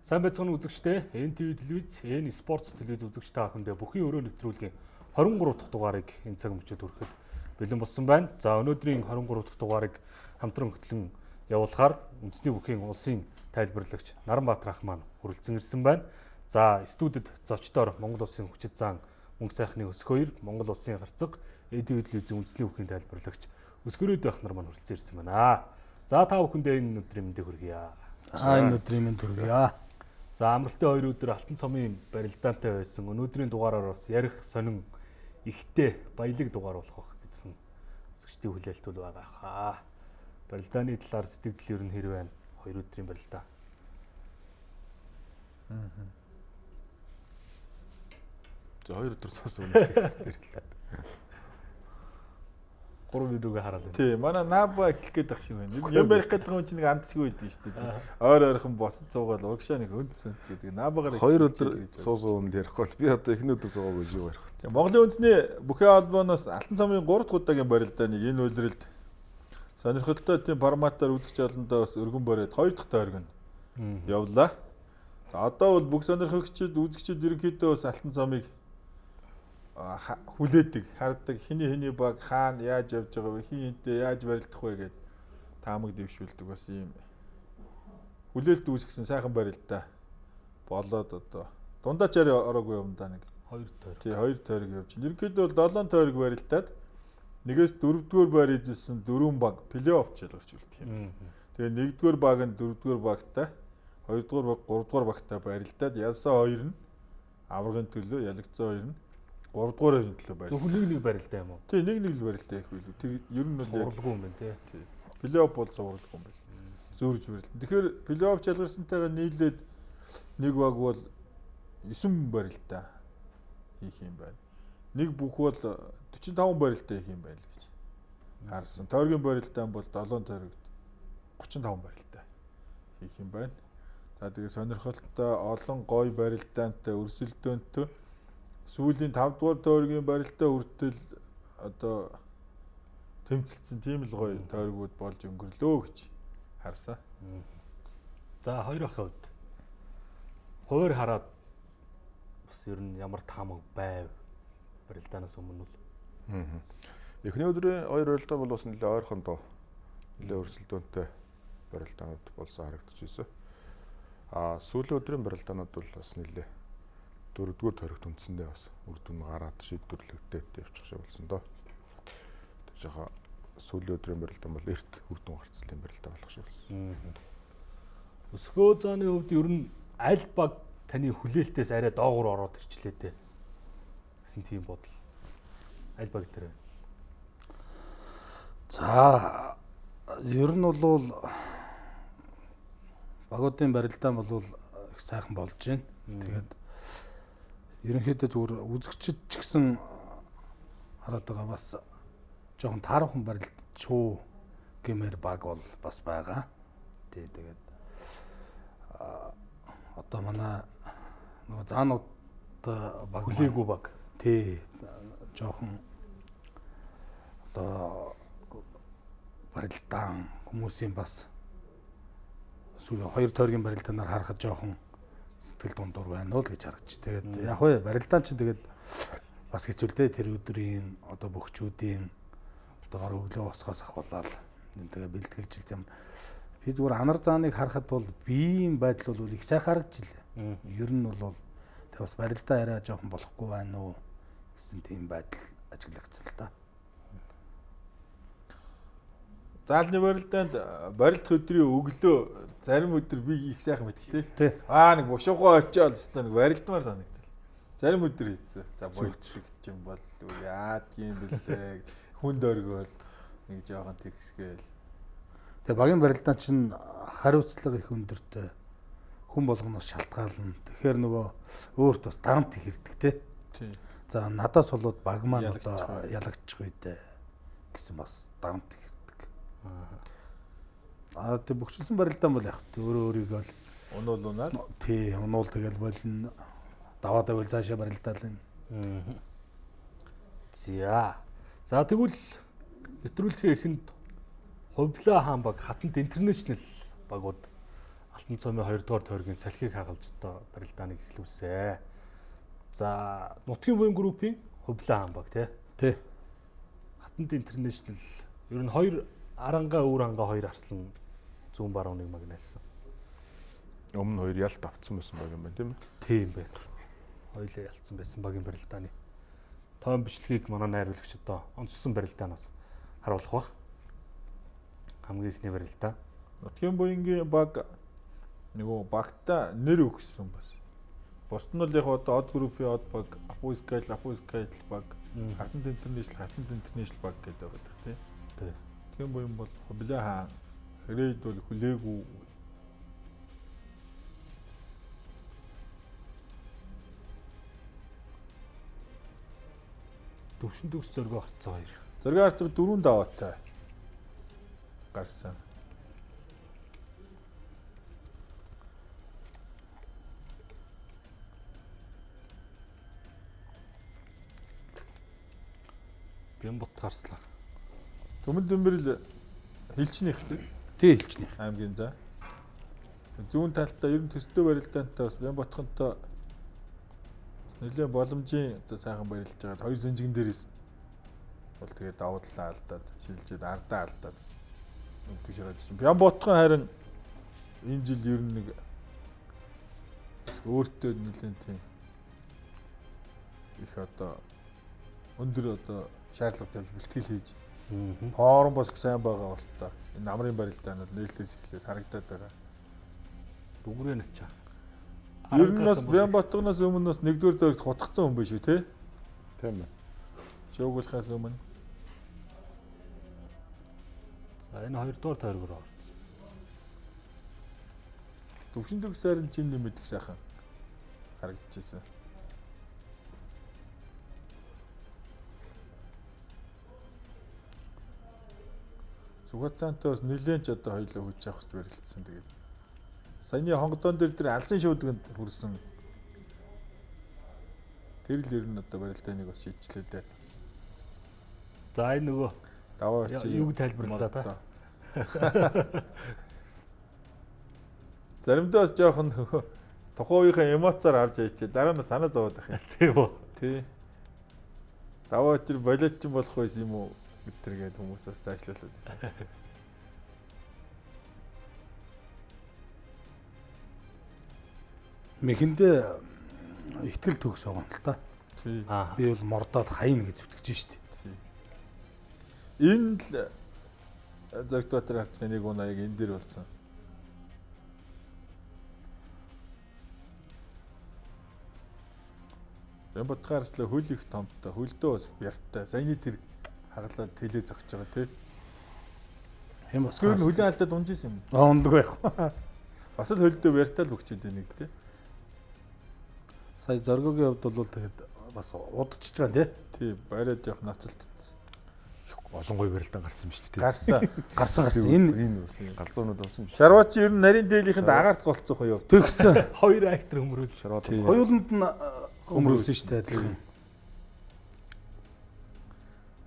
Сайн байцгаана үзэгчдээ. NTV телевиз, N Sports телевиз үзэгч та бүхэндээ бүхий өрөө нэвтрүүлгийн 23 дахь дугаарыг энэ цаг мөчид хүрэхэд бэлэн болсон байна. За өнөөдрийн 23 дахь дугаарыг хамтран хөтлөн явуулахаар үндэсний бүхийн улсын тайлбарлагч Наранбаатар ах маань хүрэлцэн ирсэн байна. За студид зочдоор Монгол улсын хүчит зан мөнгө сайхны өсгөөр Монгол улсын гарцаг NTV телевизийн үндэсний бүхийн тайлбарлагч өсгөрөөд байх нар маань хүрэлцэн ирсэн байна. За та бүхэндээ энэ өдрийн мэндийг хүргье. За энэ өдрийн мэнд хүргье. За амралтын хоёр өдөр Алтан цомын барилдаантай байсан. Өнөөдрийн дугаараар бас ярих сонин ихтэй баялаг дугаар болох байх гэсэн үзэгчдийн хүлээлт бол байгаа хаа. Барилдааны талаар сэтгэгдэл ер нь хэр байна? Хоёр өдрийн барилдаа. За хоёр өдөр суусан өмнө хэлсэн. 3 видеог хараад байна. Тий, манай Наба эхлэх гээд ах шиг байна. Юм ярих гэдэг юм чинь нэг андчгүй байдаг шүү дээ. Ойр ойрхон босод суугаад урагшаа нэг өнц өнц гэдэг. Набагаар хоёр өдөр суусан өмнө ярихгүй бол би одоо эхний өдөр суугаагүй юу ярих. Тий, Монголын үндэсний бүхий холбооноос Алтан цомын 3 дахь удаагийн барилдааныг энэ үйлрэлд сонирхолтой тийм форматаар үзэгч олондоо бас өргөн бариад 2 дахь тойрог нь явлаа. За одоо бол бүх сонирхогчид үзэгчид ерөнхийдөө бас Алтан цомыг хүлээдэг, хардаг, хиний хиний баг хаана яаж явж байгаа вэ, хин хинтэй яаж барилдах вэ гэд таамаг дэвшүүлдэг бас ийм хүлээлт үүсгэсэн сайхан барилдаа болоод одоо дундаа чарь ороогүй юм да нэг хоёр тойрог. Тий, хоёр тойрог явж. Ерөнхийдөө бол 7 тойрог барилдаад нэгээс дөрөвдүгээр байр эзэлсэн дөрвөн баг плей-офф шалгарч үлдэх юм байна. Тэгээ нэгдүгээр баг нь дөрөвдүгээр багтай, хоёрдугаар баг гуравдугаар багтай барилдаад ялсан хоёр нь аваргын төлөө, ялагдсан хоёр нь гуравдугаар хоёрын төлөө барилдаа. Зөвхөн нэг нэг барилдаа юм уу? Тий, нэг нэг л барилдаа их билүү. Тэг ер нь бол цувралгүй юм байна тий. Тий. Плей-офф бол цувралгүй юм байна. Зөөрж барилдаа. Тэгэхээр плей-офф шалгарсантайгаа нийлээд нэг баг бол 9 барилдаа хийх юм байна. Нэг бүх бол 45 барилдаа хийх юм байна л гэж харсан. Тойргийн барилдаа бол 7 тойрогт 35 барилдаа хийх юм байна. За тэгээ сонирхолтой олон гоё барилдаантай өрсөлдөөнтэй сүүлийн 5 дугаар тойргийн барилдаа хүртэл одоо тэмцэлсэн тийм л гоё тойргууд болж өнгөрлөө гэж харсан. За хоёр ахын хувьд хуваар хараад бас ер нь ямар таамаг байв барилдаанаас өмнө л. Эхний өдрийн хоёр барилдаа бол бас нэлээ ойрхон доо. Нэлээ өрсөлдөөнтэй барилдаанууд болсон харагдчихсэн. А сүүлийн өдрийн барилдаанууд бол бас нэлээ дөрөвдүгээр тойрогт үндсэндээ бас үр дүн гараад шийдвэрлэгдээд явчих шиг болсон доо. Тэг жаха сүүлийн өдрийн барилдаан бол эрт үр дүн гарцлын барилдаа болох шиг болсон. Өсгөө зааны хувьд ер нь аль баг таны хүлээлтээс арай доогуур ороод ирчлээ дээ гэсэн тийм бодол аль баг дээр байна? За ер нь бол багуудын барилдаан бол их сайхан болж байна. Тэгээд ерөнхийдөө зүгээр үзэгчид ч гэсэн хараад байгаа бас жоохон тааруухан барилдчихуу гэмээр баг бол бас байгаа. Тий, тэгээд одоо манай нөгөө заанууд баг хүлээгүй баг. Тий, жоохон одоо барилдаан хүмүүсийн бас сүүлийн хоёр тойргийн барилдаанаар харахад жоохон сэтгэл дундуур байна уу л гэж харагч. Тэгээд яг вэ барилдаан чинь тэгээд бас хэцүү л дээ тэр өдрийн одоо бөхчүүдийн одоо гар өглөө босгоос ахуулаад тэгээ бэлтгэлж юм. Би зүгээр анар зааныг харахад бол биеийн байдал бол их сайхан харагдчихлээ. Ер нь бол тэг бас барилдаа арай жоохон болохгүй байна уу гэсэн тийм байдал ажиглагдсан л да. Заалны барилдаанд барилдах өдрийн өглөө зарим өдөр би их сайхан мэддэг тий. Аа нэг бушуугаа очиод өстө нэг барилдмаар санагдал. Зарим өдөр хийцээ. За бойлцдаг юм бол яад юм бэлээ. Хүнд оргиол нэг жоохон тэгсгээл. Тэгээ багийн барилдаан чинь хариуцлага их өндөртэй. Хүн болгоноос шалтгаална. Тэгэхээр нөгөө өөрт бас дарамт их ирдэг тий. Тий. За надаас болоод баг маань одоо ялагдчих үедээ гэсэн бас дарамт их ирдэг. Аа тэг бөхчлсөн барилдаан бол яг өөрөө өөрийгөө л унуул унаал. Тий, унуул тэгэл болно. Даваад байвал цаашаа барилдаал энэ. За. За тэгвэл нэвтрүүлгийн эхэнд Хувлаа хаан баг Хатант Интернэшнл багууд Алтан цомын 2 дугаар тойргийн салхийг хагалж одоо барилдааныг эхлүүлсэ. За нутгийн буян группийн Хубилай хаан баг тий. Тий. Хатанд Интернэшнл ер нь 2 аранга өвөр ханга 2 арслан зүүн барууныг магнайлсан. Өмнө хоёр ялт авцсан байсан баг юм байна тийм ээ. Тийм байна. Хоёулаа ялцсан байсан багийн барилдааны. Тоон бичлэгийг манай найруулагч одоо онцлсон барилдаанаас харуулах бах. Хамгийн ихний барилдаа. Нутгийн буянгийн баг нөгөө багта нэр өгсөн бас. Бусд нь бол яг одоо од группийн од баг, Апу Скайл, Апу Скайл баг, Хатанд Интернэшнл, Хатанд Интернэшнл баг гэдэг байдаг тий. Тий. Нутгийн буян бол Хубилай хаан, Хэрээд бол хүлээгүй. Төвшин төгс зөргөө гарцсан хоёр. Зөргөө харцсан 4 даваатай гарсан. Бямбот гарслаа. Түмэн Дэмбэрл хилчнийх тий. Тий хилчнийх. Аймгийн за. Зүүн талдаа ер нь төстэй барилдаантай бас Бямботхонтой нэлээд боломжийн одоо сайхан барилж байгаа. Хоёр зэнжигэн дээрээс бол тэгээд давуу талаа алдаад шилжээд ардаа алдаад өгдөг шараад ирсэн. Бямботхон харин энэ жил ер нь нэг өөртөө нэлээд тийм их одоо өндөр одоо шаардлага тавьж бэлтгэл хийж хоорон бас сайн байгаа бол та энэ намрын барилдаанууд нээлтээс эхлээд харагдаад байгаа. Дүгрээ начаа. Ер нь бас Бямботгоноос өмнө бас нэгдүгээр зөрөгт хутгацсан хүн биш үү те? Тийм ээ. Шуугуулахаас өмнө. За энэ хоёрдугаар тойрогоор орсон. Төвшин төгс харин чинь нэмэдэх сайхан харагдчихсан. Сүхбаатартай бас нэлээд ч одоо хоёлоо хүч авах гэж барилдсан тэгээд. Саяны хонгодон дээр тэр алсын шуудганд хүрсэн. Тэр л ер нь одоо барилдааныг бас шийдчлээ дээ. За энэ нөгөө даваа очиж юуг тайлбарлаа та. Заримдаа бас жоохон тухайн үеийнхээ эмоцоор авч яйчээ дараа нь санаа зовоод байх юм. Тийм үү. Тий. Даваа очир болоочин болох байсан юм уу гэдэргээд хүмүүс бас заашлуулад байсан. Мэхэндээ ихтгэл төгс байгаа юм л та. Тий. Би бол мордоод хайна гэж зүтгэж штэ. Тий. Энэ л Зоригтбаатар харцгийн нэг унаа яг энэ дээр болсон. Бямбатгаар арслаа хөл их томтой, хөлдөө бас бярттай. Саяны тэр хагалаад тэлээ зогсож байгаа тий. Хэм бас Тэр нь хөлөө алдаад унж исэн юм. Аа унлаг байх. Бас л хөлдөө бяртай л өгчээд нэг тий. Сая Зоргогийн хувьд бол тэгээд бас удчихж байгаа тий. Тий, бариад явах ноцолтцсон. Олон гоё барилдаан гарсан юм шүү дээ. Гарсан. Гарсан. Энэ энэ бас галзуунууд болсон юм шиг. Шарваач ер нь нарийн дээлийнхэнд агаарт голцох юу? Тэгсэн. Хоёр актер хөмрүүлж. Шарваад Хоёуланд нь хөмрүүлсэн шүү дээ адилхан.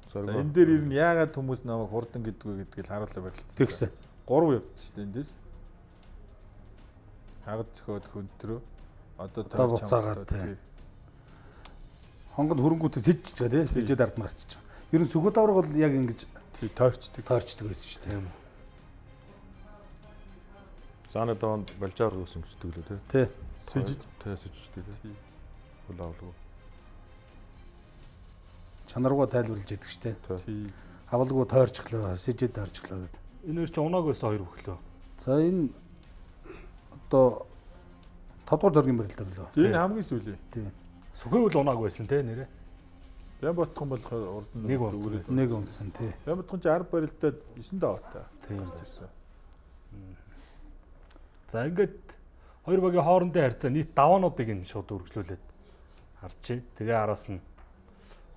За энэ дээр ер нь яагаад хүмүүс намайг хурдан гэдэггүй гэдгийг л харуулаа барилцсан. Тэгсэн. 3 явдсан шүү дээ эндээс. Хагад зөхиод хөнтрөө. Одоо буцаагаад тий. Хонгод хөрөнгүүтээ сэжиж байгаа тий. Сэжээд ард нь гарчиж байгаа. Ер нь сүхбат авраг бол яг ингэж тий тойрчдөг. Тойрчдөг байсан шүү дээ. Зааны доонд болжаар гэсэн гэждэг лөө тий. Тий. Сэжиж тий сэжиждэг тий. Хөл авалгүй. Чанаргуу тайлбарлаж идэг шүү дээ. Тий. Авалгүй тойрчглоо, сэжээд тойрчглоо гэдэг. Энэ хоёр чинь унааг байсан хоёр бүхлөө. За энэ одоо 5 дугаар дөргийн барилдаа билүү? Энэ хамгийн сүүлийн. Тий. Сүхээ үл унааг байсан те нэрээ. Бямботхон болохоор урд нь нэг унсан. Нэг унсан тий. Бямботхон чи 10 барилдаад 9 даваатай гарч ирсэн. За ингээд хоёр багийн хоорондын харьцаа нийт даваануудыг нь шууд үргэлжлүүлээд харчээ. Тэгээ араас нь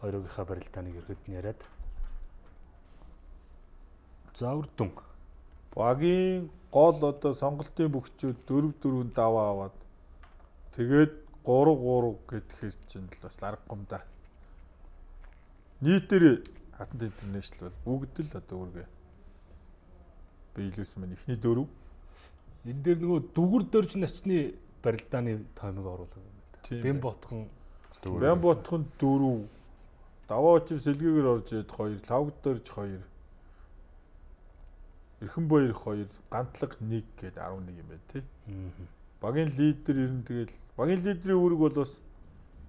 хоёрынхаа барилдааныг ерхэд нь яриад. За үр дүн. Багийн гол одоо сонголтын бөхчүүд 4-4 даваа аваад тэгээд 3-3 гэхээр чинь л бас аргагүй юм да. Нийтээр Хатанд Интернэшнл бол бүгд л одоо үргээ биелүүлсэн маань эхний дөрөв. Энэ дээр нөгөө дүгэр дөрж начны барилдааны тоймог оруулах юм байна. Бэн ботхон Бэн ботхон 4 даваа очир сэлгээгээр орж ирээд 2, лавг дөрж 2. Эрхэн баяр 2, гантлаг 1 гээд 11 юм байна тий. Багийн лидер ер нь тэгэл багийн лидерийн үүрэг бол бас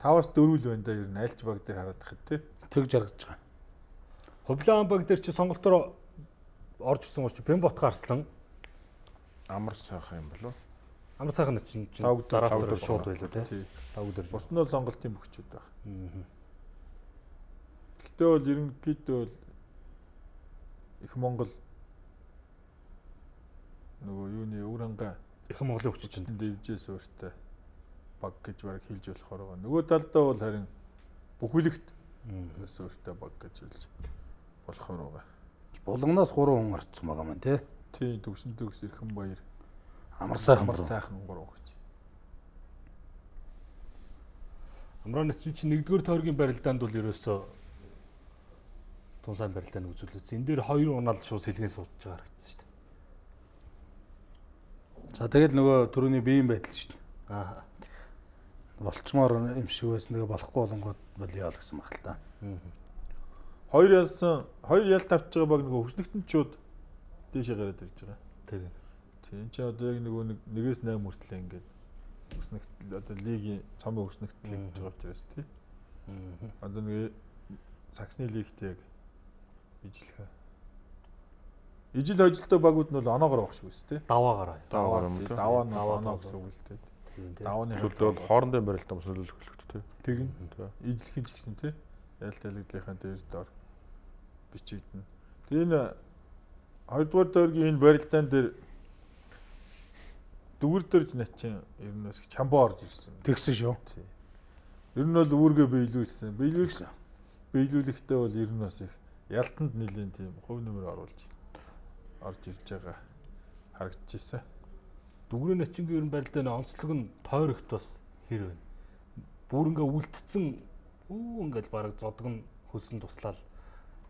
5-аас 4 л байна да ер нь альч баг дээр хараад тахад тий. Тэгж харагдаж байгаа. Хувлаан баг дээр чи сонголтоор орж ирсэн учраас Бэн ботхон арслан Амар сайхан юм болов. Амар сайхан чинь дараа шууд байлаа тий. Лавг дөрж. Бус нь бол сонголтын бөхчүүд байх. Гэхдээ бол ерөнхийдөө бол их Монгол нөгөө юуны өвөр хангаа их Монголын хүчтэнд дэвжээ суурьтай баг гэж бараг хэлж болохоор байгаа. Нөгөө талдаа бол харин бүхэлэгт суурьтай баг гэж хэлж болохоор байгаа. Булганаас 3 хүн орцсон байгаа маань тий. Тий, төгсөн төгс Эрхэн баяр. Амар сайхан 3 гэж. Амраа чинь нэгдүгээр тойргийн барилдаанд бол ерөөсөө тун сайн барилдааны үзүүлсэн. Энэ дээр 2 унаал шууд сэлгэн суудж байгаа харагдсан шүү дээ. За тэгэл нөгөө түрүүний биеийн байдал шүү дээ. Аа. Болчмоор юм шиг байсан. Тэгээ болохгүй болонгод болио л гэсэн баг л та. Хоёр ялсан, хоёр ял тавьж байгаа баг нөгөө хөснөгтөн чууд дээшээ гараад ирж байгаа. Тийм. Тийм энэ чинь одоо яг нөгөө нэгээс 8 хүртлээ ингээд өснөгтөл одоо лигийн цомын өснөгтөл гэж байгаа учраас тий. Одоо нэг саксны лигт яг ижилхэн. Ижил хожилтой багууд нь бол оноогоор байх шиг үст тий. Даваагаар. Даваагаар юм тий. Даваа нь оноо гэсэн үг л тий. Давааны хувьд бол хоорондын барилтаа бас нөлөөлөх тий. Тэгнь. Ижилхэн ч гэсэн тий. Ялт ялгдлынхаа дээр доор бичигдэнэ. Тэгээ энэ хоёрдугаар тойргийн энэ барилдаан дээр дүгэр дөрж начин ер нь бас чамбаа орж ирсэн. Тэгсэн шүү. Тий. Ер нь бол үүргээ биелүүлсэн. Биелүүлэхдээ бол ер нь бас их ялтанд нэлийн тийм хувь нэмэр оруулж орж ирж байгаа харагдчихсэн. Дүгрэн начингийн ер нь барилдааны онцлог нь тойрогт бас хэр вэ? Бүр ингээ үлдсэн ингээл бараг зодог нь хөлсөн туслал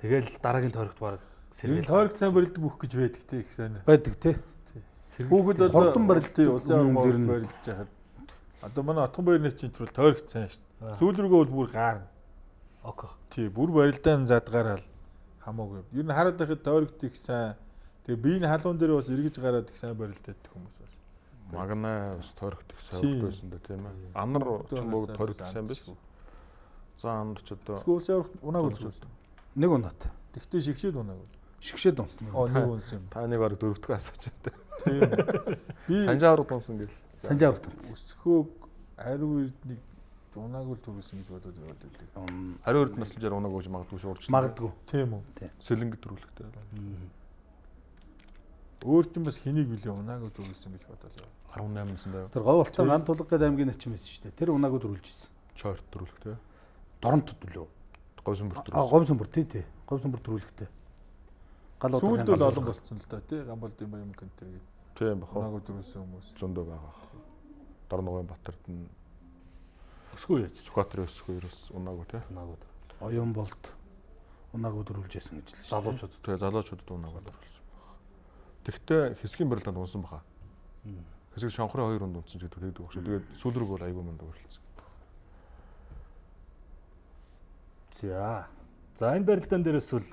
тэгэл дараагийн тойрогт бараг сэргээл. Тойрогт сайн барилдаг бүх гэж байдаг те их сайн. Байдаг те. Хүүхэд одоо хурдан барилдын улсын орон дээр барилж яхад одоо манай Отгон баярны чинь төрөл тойрогт сайн шүү дээ. Сүүл рүүгээ бол бүр гаарна. Окей. Тий, бүр барилдаан задгаараал хамаагүй. Ер нь хараад байхад тойрогт их сайн. Тэгээ биеийн халуун дээр бас эргэж гараад их сайн барилдаад хүмүүс бас. Магнаа бас тойрогт их сайн байсан да тийм ээ. Анар ч юм уу тойрогт сайн биш. За анар ч одоо улсын аврагт унаагүй төрүүлсэн. Нэг унаат. Тэгтээ шигшээд унаагүй. Шигшээд унсан. Оо нэг унсан юм. Та нэг бараг дөрөвдүгээр асууж байна. Тийм. Би Санжаа аврагт унсан гэл. Санжаа аврагт унсан. Өсгөөг ариу эрднийг унаагүй л төрүүлсэн гэж бодоод яваад байлээ. Ариу эрдэнэ насалжаар унаагүй гэж магадгүй шуурч. Магадгүй. Тийм үү. Сэлэнгэ төрүүлэхтэй. Өөр чинь бас хэнийг билээ унаагүй төрүүлсэн гэж бодоод яваа. 18 наснд байв. Тэр говь алтан ган тулга гэдэг аймгийн начин байсан шүү дээ. Тэр унаагүй төрүүлж ирсэн. Чойрт төрүүлэхтэй. Доронтод үлээ. Говьсүмбэр төрүүлсэн. Говьсүмбэр тий тий. Говьсүмбэр төрүүлэхтэй. Гал сүүлд бол олон болцсон л да тий. Гамбалдын баян гэнтэр гээд. Тийм бах. Унаагүй төрүүлсэн хүмүүс зөндөө байгаа. Дорногын Батард нь өсгөө яаж. Сүхбаатарын өсгөө ерөөс унаагүй тий. Унаагүй. Оюун болд унаагүй төрүүлж яасан гэж л шүү. Залуучууд. Тэгээ залуучуудад унаагүй төрүүлсэн. Тэгтээ хэсгийн барилдаанд унсан баха. Хэсэг шонхрын хоёр хүнд унсан ч гэдэг тэгдэг багш. Тэгээд сүүл рүү бол айгүй мундаг барилцсан. За. За энэ барилдаан дээрээс бол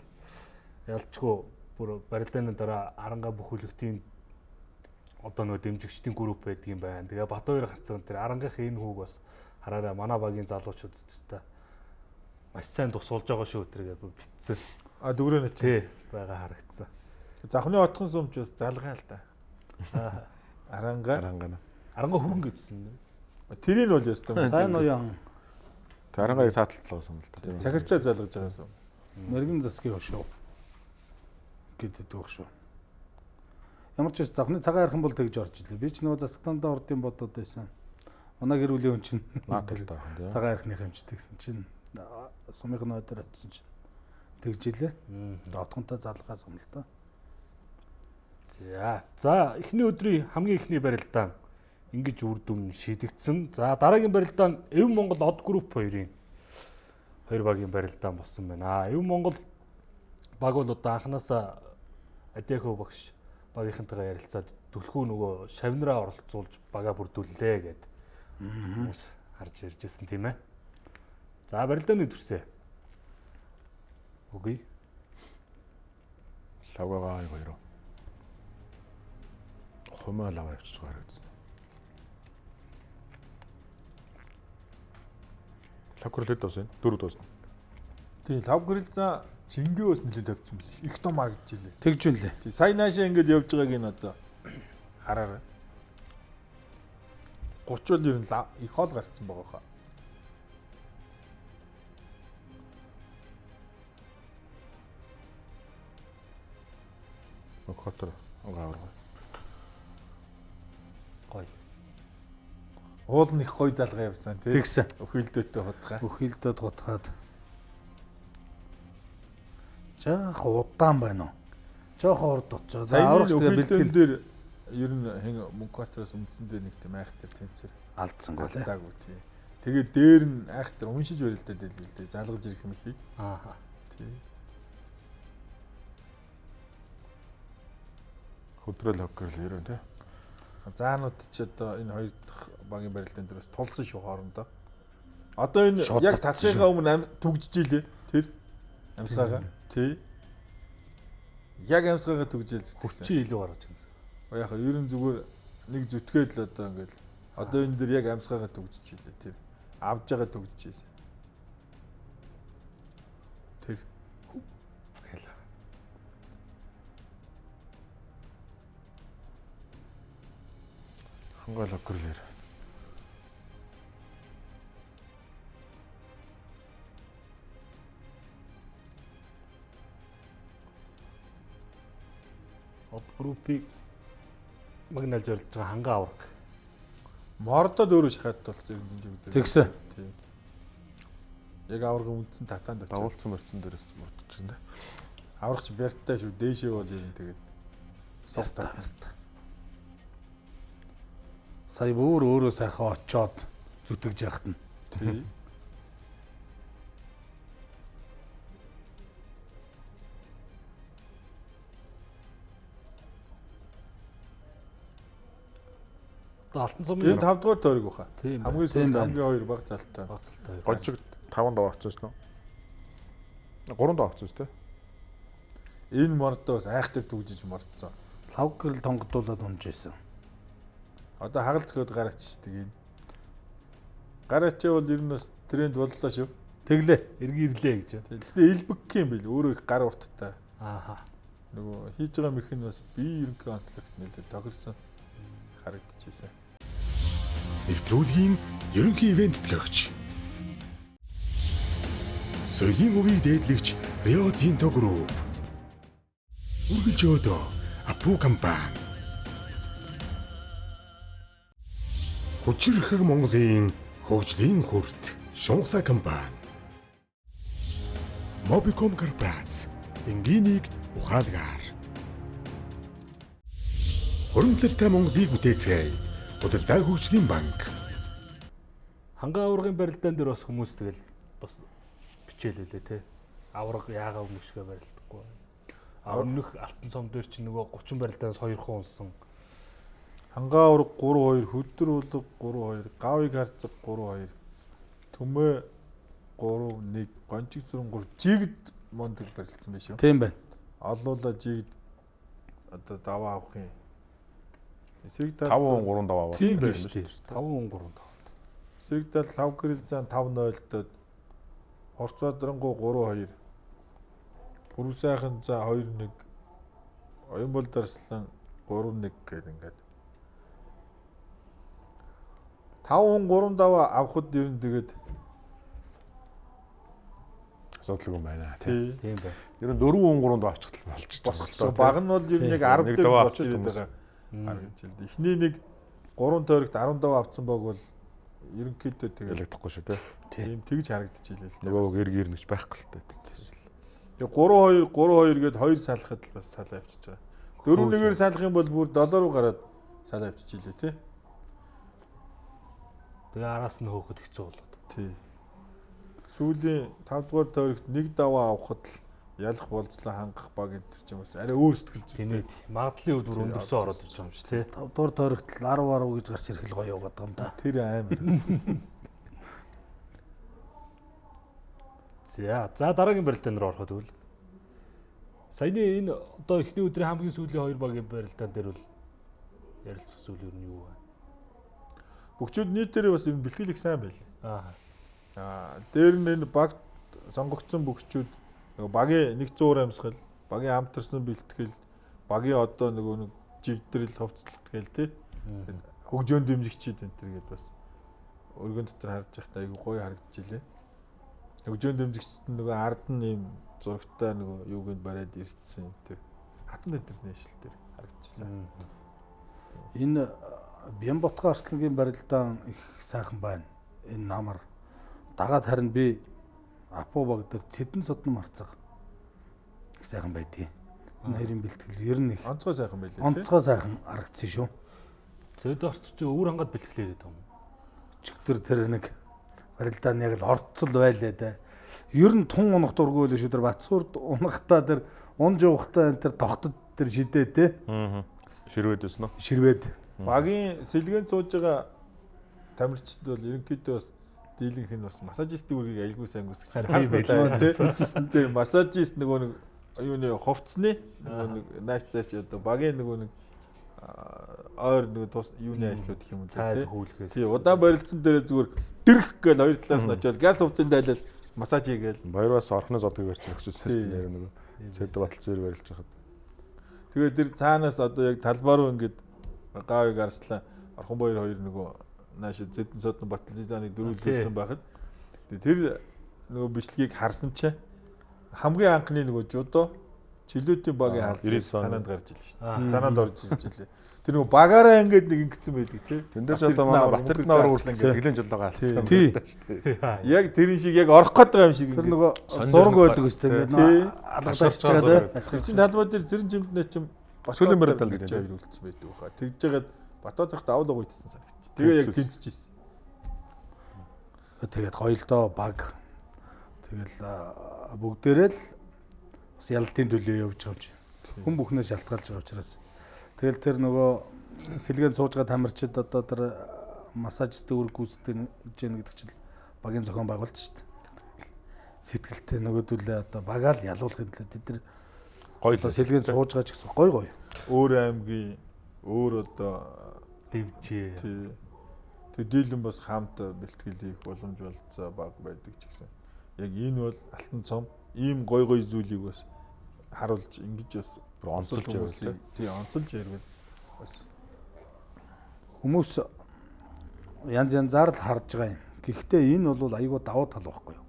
ялчгүй бүр барилдааны дараа аранга бүхүүлэгтийн одоо нөгөө дэмжигчдийн групп байдаг юм байна. Тэгээ Батбаяр харцсан тэр арангийнхын энэ хүүг бас хараарай манай багийн залуучууд өстой маш сайн тусуулж байгаа шүү тэргээ битсэн. А дүгрээ нэ тий байгаа харагдсан. Завхны отхон сумч бас залгаа л да. Аранга. Аранга. Аранга хөрөнгө гэсэн. Тэрийг нь бол ястаа. Сайн уян. Тэг арангаыг сааталтлаа юм л да. Цахиртай залгаж байгаа сум. Мэрэгэн засгийн хөшөө гэдэг баг шүү. Ямар ч байсан завхны цагаан архан бол тэгж орж илээ. Би ч нөгөө засагтандаа ордын бодоод байсан. Манай гэр бүлийн хүн чинь наадaltaй хан тий. Цагаан архиных юмчдаг гэсэн чинь сумынх нь өдөр очсон чинь тэгж илээ. Отгонтой залгаа сум л да. За. За эхний өдрийн хамгийн эхний барилдаан ингэж үр дүн шийдэгдсэн. За дараагийн барилдаан Эв Монгол Од групп хоёрын хоёр багийн барилдаан болсон байна. Эв Монгол баг бол одоо анханасаа Адяхо багш багийнхантайгаа ярилцаад түлхүү нөгөө шавнараа оролцуулж бага бүрдүүллээ гэд хүмүүс харж ярьж ирсэн тийм ээ. За барилдааны төрсөө. Үгүй. Лавгагаа хоёр. Хумаа лава явчих харагдсан. Лав гэрэл дуусна. 4 дуусна. Тий, лав гэрэл заа жингээ бас нэлээд тавьсан байл шүү. Их том харагдаж илээ. Тэгж юм лээ. Тий, сая наашаа ингэж явж байгааг нь одоо хараарай. 30 бол ер нь их хоол гарцсан байгаа хаа. Хотор авраг. Гоё. Уул нь их гоё залгаа явсан тий. Тэгсэн. Өхөлдөөтэй хутгаа. Өхөлдөөд хутгаад. Жаах удаан байна уу? Жохон урд очоо. За аврах тэгээ бэлтгэл дээр ер нь хэн Мөнхбаатараас үндсэндээ нэг тийм айхтар тэнцвэр алдсангүй лээ. Алдаагүй тий. Тэгээ дээр нь айхтар уншиж барилдаад байлээ л дээ. Залгаж ирэх юм ихийг. Аа. Тий. Хөдрөл хоккерл ерөн тий. Заанууд ч одоо энэ хоёр дахь багийн барилдаан дээр бас тулсан шүү хоорондоо. Одоо энэ Шууд яг цацсан цацхийнхаа өмнө түгжиж илээ. Тэр амьсгаагаа. Тий. Яг амьсгаагаа түгжээл зүтгэсэн. Чи илүү гаргаж ирсэн. Яг ер нь зүгээр нэг зүтгээд л одоо ингээл одоо энэ дэр яг амьсгаагаа түгжиж илээ. Тэр авж байгаа түгжиж ийсэн. Тэр Гэлээ. Хангаал хоккерлэр. Од группийг магналж барилж байгаа хангаа авраг. Мордод өөрөө шахаад тулцсан юм жиг. Тэгсэн. Тий. Яг аврагын үндсэн татаанд очив. Давуулсан мөрцөн дээрээс мурдчихсан тий. Аврагч бярттай шүү. Дээшээ бол ер нь тэгээд Савта. Сая бүр өөрөө сайхан очоод зүтгэж яхад нь. Тий. Одоо Алтан сумын Энэ 5 дугаар тойрог баха. Тийм Хамгийн Тийм сүүлд байна. хамгийн хоёр баг залтай. баг залтай. Гожиг 5 даваа авчихсан шүү. 3 даваа авчихсан шүү тий. Энэ мордоо бас айхтар түгжиж мордсон. Лав гэрэл тонгодуулаад унж исэн. Одоо хагалц зөхөд гар ачдаг энэ. Гар ачаа бол ер нь бас тренд боллоо шүү. Тэглээ. Эрги ирлээ гэж. Гэхдээ элбэг юм бил. Өөрөө их гар урттай. Ааха. Нөгөө хийж байгаа мэх нь бас бие ерөнхий онцлогт нэлээд тохирсон харагдчихсэн. Нэвтрүүлгийн ерөнхий ивент төлөөгч. Соёлын өвийг дээдлэгч Рио Тинто Group. Үргэлж өөдөө Апу компани. Хүчирхэг Монголын хөгжлийн хүрт Шунхлаа компани. Mobicom Корпорац. Энгийнийг ухаалгаар. Хуримтлалтай Монголыг бүтээцгээе. Худалдаа хөгжлийн банк. Хангаа аврагын барилдаан дээр бас хүмүүс тэгэл бас бичээлээ те. Авраг яагаа өмнөшгөө барилдахгүй. А өмнөх Алтан сум дээр чинь нөгөө 30 барилдаанаас 2 хон унсан. Хангаа ураг 3-2, хөдөр улаг 3-2, гавыг харцаг 3-2, төмөө 3-1, гончиг зүрэн 3, жигд мундаг барилцсан байх шүү. Тийм байна. Олуула жигд одоо даваа авах юм. Эсрэг тал 5 3 даваа аваа. Тийм биш үү? 5 3 5. Эсрэг тал лав гэрэл зан 5-0-дод Орц бадрангу 3-2. Бүрүү сайхан за 2-1. Оюнбол дарслан 3-1 гээд ингээд 5 3 даваа авахд ер нь тэгээд Асуудалгүй юм байна тий. тий Тийм байна. Ер нь 4 3 даваа авчихтал болчих. босгочихсон. Баг нь бол ер нь яг 10 Нэг дээр даваа болж авчих ирээд хүмүүс. байгаа харагдаж байна. Эхний нэг 3 тойрогт 10 даваа авсан баг бол ерөнхийдөө тэгээд Ялагдахгүй шүү тий. тийм тэгж харагдчихлээ л дээ. Нөгөө гэр гэр нэгч байхгүй л тий. Тэгээ 3-2 3-2 гээд 2 салахад л бас салаа авчиж байгаа. 4-1-ээр салах юм бол бүр 7 руу гараад салаа авчиж илээ тий. Тэгээ араас нь хөөхөд хэцүү болоод. Тий. Сүүлийн 5 дугаар тойрогт нэг даваа авахад л Ялах болцлоо хангах баг энэ төр ч юм уус арай өөр сэтгэл зүйтэй. Тэнэт магадлалын үед бүр өндөрсөө ороод ирж байгаа юм чи тий. 5 дугаар тойрогт л 10 10 гэж гарч ирэх л гоё яваад байгаа юм да. Тэр амар. За дараагийн барилдаан руу ороход тэгвэл саяны энэ одоо эхний өдрийн хамгийн сүүлийн хоёр багийн барилдаан дээр бол ярилцах зүйл ер нь юу вэ? Бөхчүүд нийтээрээ бас ер нь бэлтгэл их сайн байл. Аа. Дээр нь энэ багт сонгогдсон бөхчүүд нөгөө багийн нэг зуур амьсгал, багийн хамтарсан бэлтгэл, багийн одоо нөгөө нэг жигдрэл, хувцлалт гээл тий. Хөгжөөн дэмжигчид энэ төр гээд бас өргөн дотор харж байхдаа айгүй гоё харагдчихлээ. Хөгжөөн дэмжигчид нь нөгөө ард нь ийм зурагтай нөгөө юуг нь бариад ирсэн энэ төр. Хатан интернэшнл дээр харагдчихсан. Энэ Бямботгоо Арслангийн барилдаан их сайхан байна. Энэ намар дагаад харин би Апу баг дээр Цэдэн содон марцаг их сайхан байдیں۔ Энэ хоёрын бэлтгэл ер нь их онцгой сайхан байлээ тий. Онцгой сайхан харагдсан шүү. Зөдөө орч чи өвөр хангаад бэлтгэлээ гэдэг юм. Өчигдөр тэр нэг барилдаан яг л орцол байлаа да. Ер нь тун унах дургүй л шүү тэр Батсуурд унахтаа тэр унж явахдаа энэ тэр тогтод тэр шидээ те. Аа. Ширвэд байсан уу? Ширвэд. Багийн сэлгээнд сууж байгаа тамирчид бол ерөнхийдөө бас дийлэнх нь бас массажистын үргийг аягүй сайн гүйцэтгэж харсан тий. Тэгээ массажист нөгөө нэг юуны хувцсны нөгөө нэг нааш цааш одоо багийн нөгөө нэг ойр нөгөө тус юуны ажлууд гэх юм уу тий. Тий, удаан барилцсан дээрээ зүгээр дэрх гээл хоёр талаас нь очиод газ хувцсанд дайлал массаж хийгээл. Баяраас орхны зодгийг барьсан өгчөөсөн нэр нөгөө цэд батал зүйр барилж хахад. Тэгээ тэр цаанаас одоо яг талбай руу ингээд Гавыг арслан Орхон баяр хоёр нөгөө нааш зэдэн содон Баталзизаныг дөрвөлжүүлсэн байхад тэр нөгөө бичлэгийг харсан чинь хамгийн анхны нөгөө жудо чилүүтийн багийн хаалт санаанд гарч илээ шүү дээ. Санаанд орж ирж илээ. Тэр нөгөө багаараа ингээд нэг ингэсэн байдаг тий. Тэн дээр ч одоо манай Батэрднаар хүртэл ингээд тэглэн жолоогоо алдсан байдаг шүү дээ. Яг тэрэн шиг яг орох гээд байгаа юм шиг тэр нөгөө зураг байдаг үстэй ингээд алгадаж байгаа тий. Тэр чинь талбай дээр зэрэн жимднэ чинь Сүүлийн барилдаал гэж хоёр үлдсэн байдаг баха. Тэгж жагаад Батбаатарт давлаг уйтсан санагд. Тэгээ яг тэнцэж ирсэн. Тэгээд гоё л доо баг. Тэгэл бүгдээрээ л бас ялалтын төлөө явж байгаа юм чи. Хүн бүхнээ шалтгаалж байгаа учраас. Тэгэл тэр нөгөө сэлгээнд сууж байгаа тамирчид одоо тэр массажистын үүрэг гүйцэтгэж гэн гэдэг чинь багийн зохион байгуулалт шүү дээ. Сэтгэлтэй нөгөөдөлөө одоо багаа л ялуулахын төлөө тэд нар гоё л сэлгээнд сууж байгаа ч гэсэн гоё гоё. Өөр аймгийн өөр одоо дэмжээ. Тий. Тэг дийлэн бас хамт бэлтгэл хийх боломж болцоо баг байдаг ч гэсэн. Яг энэ бол алтан цом ийм гой гой зүйлийг бас харуулж ингэж бас онцолж явуул. Тий, онцолж ярил бас хүмүүс янз янзаар л харж байгаа юм. Гэхдээ энэ бол айгүй давуу тал байхгүй юу?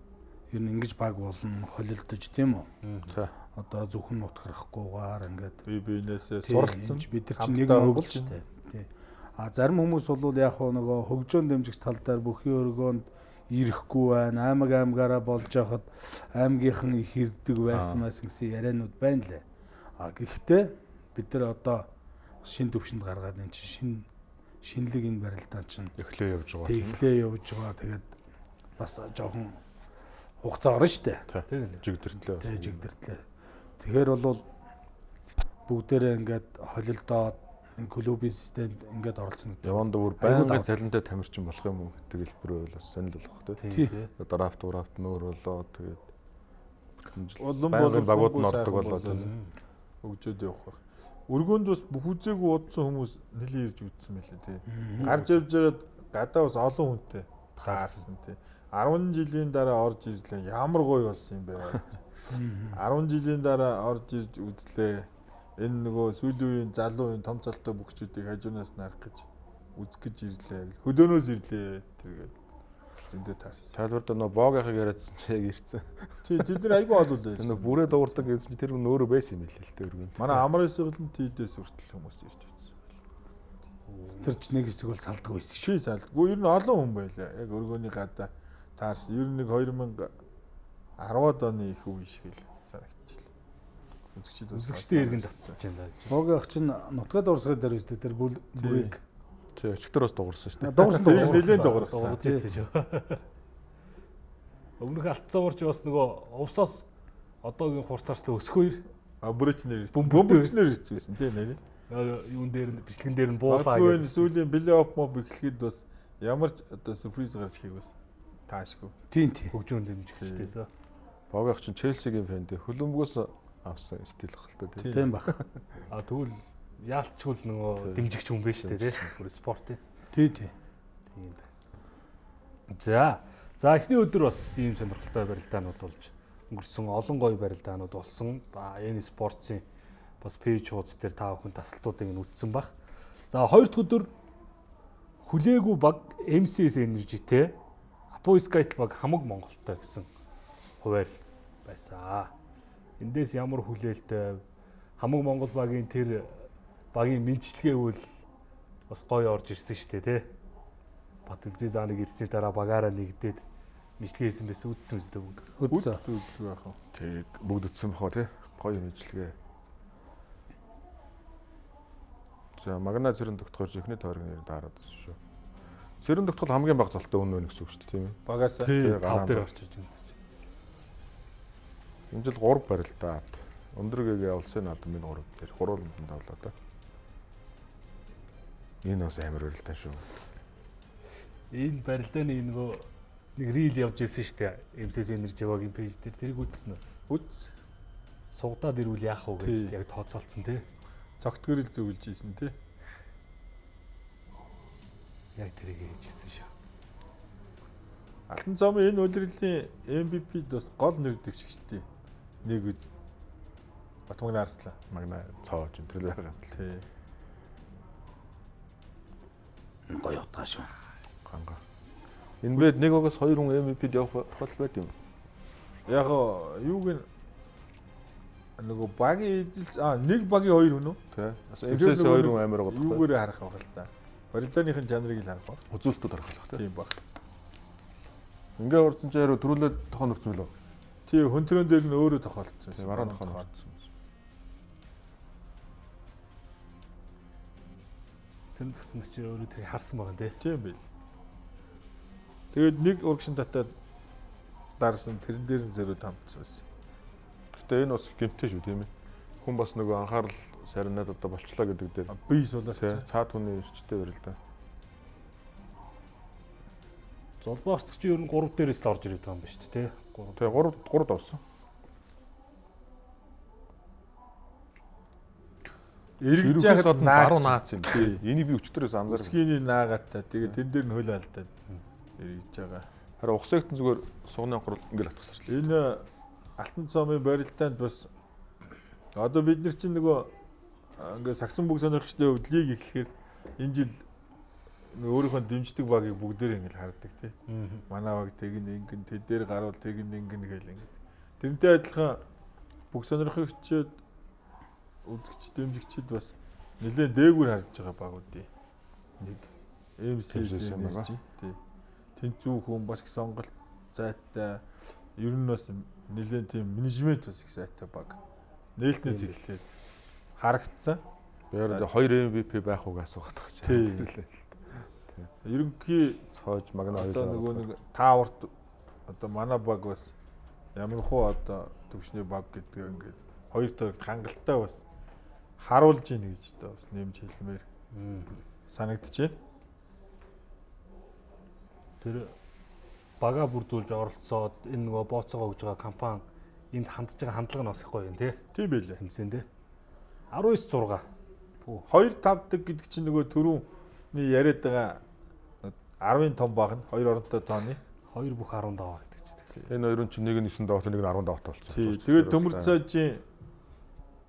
Ер нь ингэж баг болно, холилдож тийм үү? Тий. Одоо зөвхөн нутгарахгүйгээр ингээд бие биенээсээ суралцсан. Бид нар чинь нэг Монгол шүү дээ. Тий. А зарим хүмүүс бол яг хөө нөгөө хөгжөөн дэмжих тал дээр бүхий өргөөнд ирэхгүй байна. Аймаг аймгаараа болж яхад аймгийнхан их ирдэг байсан байсан гэсэн яриануд байна лээ. А гэхдээ бид нар одоо шин төвшөнд гаргаад энэ чинь шинэлэг энэ барилдаан чинь эхлээ явж байгаа. Тэг эхлээ явж байгаа. Тэгээд бас жоохон хугацаа орно шүү дээ. Тэг жигдэртлээ. Тэг жигдэртлээ. Тэгэхээр бол бүгдээрээ ингээд холилдоод энэ клубын системд ингээд оролцсон гэдэг. Яванд бүр байнгын цалинтай тамирчин болох юм уу гэдэг хэлбэр бол бас сонирхол болох тий. Драфт драфт нөр болоо тэгээд улам болон багууд нь ордог болоо хөгжөөд явах байх. Өргөөнд бас бүх үзээгүй удсан хүмүүс нэлээд ирж үзсэн мэлээ тий. Гарч явж байгаад гадаа бас олон хүнтэй таарсан тий. 10 жилийн дараа орж ирлээ. Ямар гоё болсон юм бэ гэж. 10 жилийн дараа орж ирж үзлээ. Энэ нөгөө сүүлийн үеийн залуу үеийн том цалтай бүхчүүдийг хажуунаас нарах гэж үзэх гэж ирлээ. Хөдөөнөөс ирлээ тэргээд зөндөө таарсан. Тайлбарт нөгөө боогийнхыг яриадсан чи яг ирсэн. Тий, тэд нар айгүй олуулаа. Тэр нөгөө бүрээ дуурдаг гэсэн чи тэр хүн өөрөө байсан юм билээ л дээ өргөнд. Манай амар эсэглэн тийдээс хүртэл хүмүүс ирж үзсэн. Тэр ч нэг хэсэг бол салдгүй байсан шүү. Чи салдгүй. Ер нь олон хүн байлаа. Яг өргөөний гадаа таарсан. Ер нь нэг 2010-ад оны их үе шиг л санагдчихлаа. Үзэгчид үзэгчдийн иргэн татсан юм байна. Боогийнх чинь нутгаа дуурсгай дээр үстэй тэр бүрийг. Тий, өчигдөр бас дуурсан шүү дээ. Дуурсан нэлээд дуурсан. Дуурсан шүү. Өмнөх алтсан уурч бас нөгөө увсаас Одоогийн хурцаарчлаа өсгөөр Бөмбөрчнөр бөмбөрчнөр ирсэн байсан тий нэрээ. Юун дээр нь бичлэгэн дээр нь буулаа гэдэг. Энэ сүүлийн плей-офф моб эхлэхэд бас ямар ч одоо сюрприз гарч ирэх бас таашгүй. Тийм тийм. Хөгжөөн дэмжигчдээсээ. Богоох чинь Челсигийн фэн дээ. Хөлбөмбөгөөс авсан стил ах л та тий. Тийм бах. А тэгвэл яалтчгүй л нөгөө дэмжигч хүн биш үү тий. Бүр спорт тий. Тий тий. Тийм байна. За. За эхний өдөр бас ийм сонирхолтой барилдаанууд болж өнгөрсөн, олон гоё барилдаанууд болсон. Энэ спортын бас пэйж хуудас дээр та бүхэн тасалтуудыг нь үтсэн бах. За хоёр дахь өдөр хүлээгүй баг MCS Energy-тэй Apo Skytel баг хамаг Монголтой гэсэн хуваар байсан. Эндээс ямар хүлээлттэй хамаг Монгол багийн тэр багийн мэдчилгээ үл бас гоё орж ирсэн шүү дээ тий. Батэлзээ зааныг ирсний дараа багаараа нэгдээд мэдлэгээ хийсэн байсан үдсэн үстэй бүгд. Үдсэн үзлэг байх уу. Тэг бүгд үдсэн бах уу тий. Гоё мэдлэгээ. За Магна цэрэн тогтгоор эхний тойрог нэр дараад байсан шүү. Цэрэн тогтгол хамгийн бага золтой үнэ гэсэн үг шүү дээ тийм ээ. Багаас 5 дээр орж иж юм. Энэ жил 3 барилдаад өндөр гээгээ улсын наадмын 3 дээр гурван давлаа да. Энэ бас амар барилдаа шүү. Энэ барилдааны нөгөө нэг рил явж ирсэн шүү дээ. MCS Energy багийн пэйж дээр тэрийг үзсэн үү? Үз. Сугадаад ирвэл яах вэ гэдээ яг тооцоолцсон тий. Цогт гэрэл зөвлөж ийсэн тий. Яг тэрийг хийж ирсэн шүү. Алтан цомын энэ улирлын MVP-д бас гол нэр дэвшигчдээ нэг үз. Батмагна Арслан. Магна цоож энэ төр байгаа юм. Тий. Гоё утгаа шүү. Ганга. Энэ бэд нэг багаас хоёр хүн MVP-д явах тохиолдол байд юм. Яг юуг нь нөгөө багийн эзэлс нэг багийн хоёр хүн үү? Тий. Бас MCS хоёр хүн амар байгаа. Юугээрээ харах байх л та. Барилдааныхын чанарыг л харах байх. Үзүүлэлтүүд харах байх тийм баг. Ингээ орсон чи хариу төрүүлээд тохон өрцөн билүү? Тий, хөнтрөн дээр нь өөрөө тохиолдсон. Тий, баруун тохон өрцөн. Цэм тогтнос чи өөрөө тэг харсан байгаа тий. Тийм байл. Тэгээд нэг урагшин татаад дарсан тэрэн дээр нь зөрүү тамтсан байсан. Гэтэ энэ бас гэмтэй шүү тийм ээ. Хүн бас нөгөө анхаарал сарнаад одоо болчлаа гэдэг дээр бие суларсан. Цаад хүний эрчтэй барил да. Золбоо орцгч ер нь 3 дээрээс л орж ирээд байгаа юм ба шүү дээ тий. 3. Тий 3 3 давсан. Эргэж яхад баруун наац юм тий. Энийг би өчтөрөөс анзаарсан. Өсгийний наагатай. Тэгээ тэн дээр нь хөл алдаад эргэж байгаа. Харин ухсагтан зүгээр сугны анхаарал ингээл атгасрал. Энэ Алтан цомын барилдаанд бас одоо бид нар чинь нөгөө ингээ сагсан бүх сонирхчдын хувьд лиг эхлэхээр энэ жил өөрийнхөө дэмждэг багийг бүгдээр ингээл хардаг тий. Манай баг тэгин ингэн тэд дээр гарвал тэгин ингэн гээл ингээд. Тэрнтэй адилхан бүх сонирхогчид үзэгч дэмжигчид бас нэлээд дээгүүр харж байгаа багуудын нэг MCS Energy тий. Тэнд зүү хүн бас их сонголт зайтай ер нь бас нэлээд тийм менежмент бас их сайтай баг. Нээлтнээс эхлээд харагдсан. Яг 2 MVP байх уу гэж асуугаад байгаа чинь. Тий. Ерөнхий цоож магна хоёр одоо нөгөө нэг тааварт одоо манай баг бас ямар хуу одоо төвшний баг гэдгээр ингээд хоёр тойрогт хангалттай бас харуулж ийн гэж одоо бас нэмж хэлмээр санагдаж байна. Тэр бага бүрдүүлж оролцоод энэ нөгөө бооцоогоо өгж байгаа компани энд хандж байгаа хандлага нь бас их гоё юм тий. Тийм байлээ. Тэмцээн тий. 19 6. 2-5 гэдэг чинь нөгөө түрүүний яриад байгаа 10-ын том баг нь 2 оронтой тооны 2 бүх 10 даваа гэдэг чинь. Энэ хоёрын чинь нэг нь 9 даваатай нэг нь 10 даваатай болсон. Тий. Тэгээд төмөр цоожийн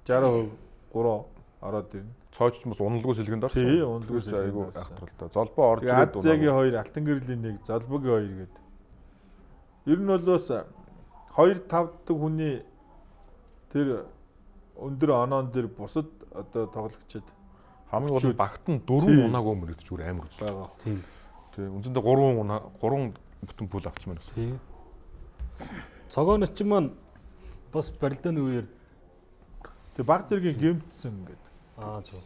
63 ороод ирнэ. Цоож ч бас уналгүй сэлгэнд орсон. Тий, уналгүй сэлгэнд айгу орсон. айхтар л да. Золбоо орж Тэгээд Азиагийн 2, Алтан гэрлийн 1, Золбогийн 2 гэдэг. Ер нь бол бас 2 5 дахь хүний тэр өндөр оноон дээр бусад одоо тоглогчид хамгийн гол нь багт нь 4 унаагүй мөрөгдөж бүр амар үзэл. байгаа. Тийм. Тий, үндсэндээ 3 унаа 3 бүтэн пул авчихсан байна гэсэн. Тий. Цогоон очин маань бас барилдааны үеэр Тэг баг зэргийн гэмтсэн гэдэг. аа зөв.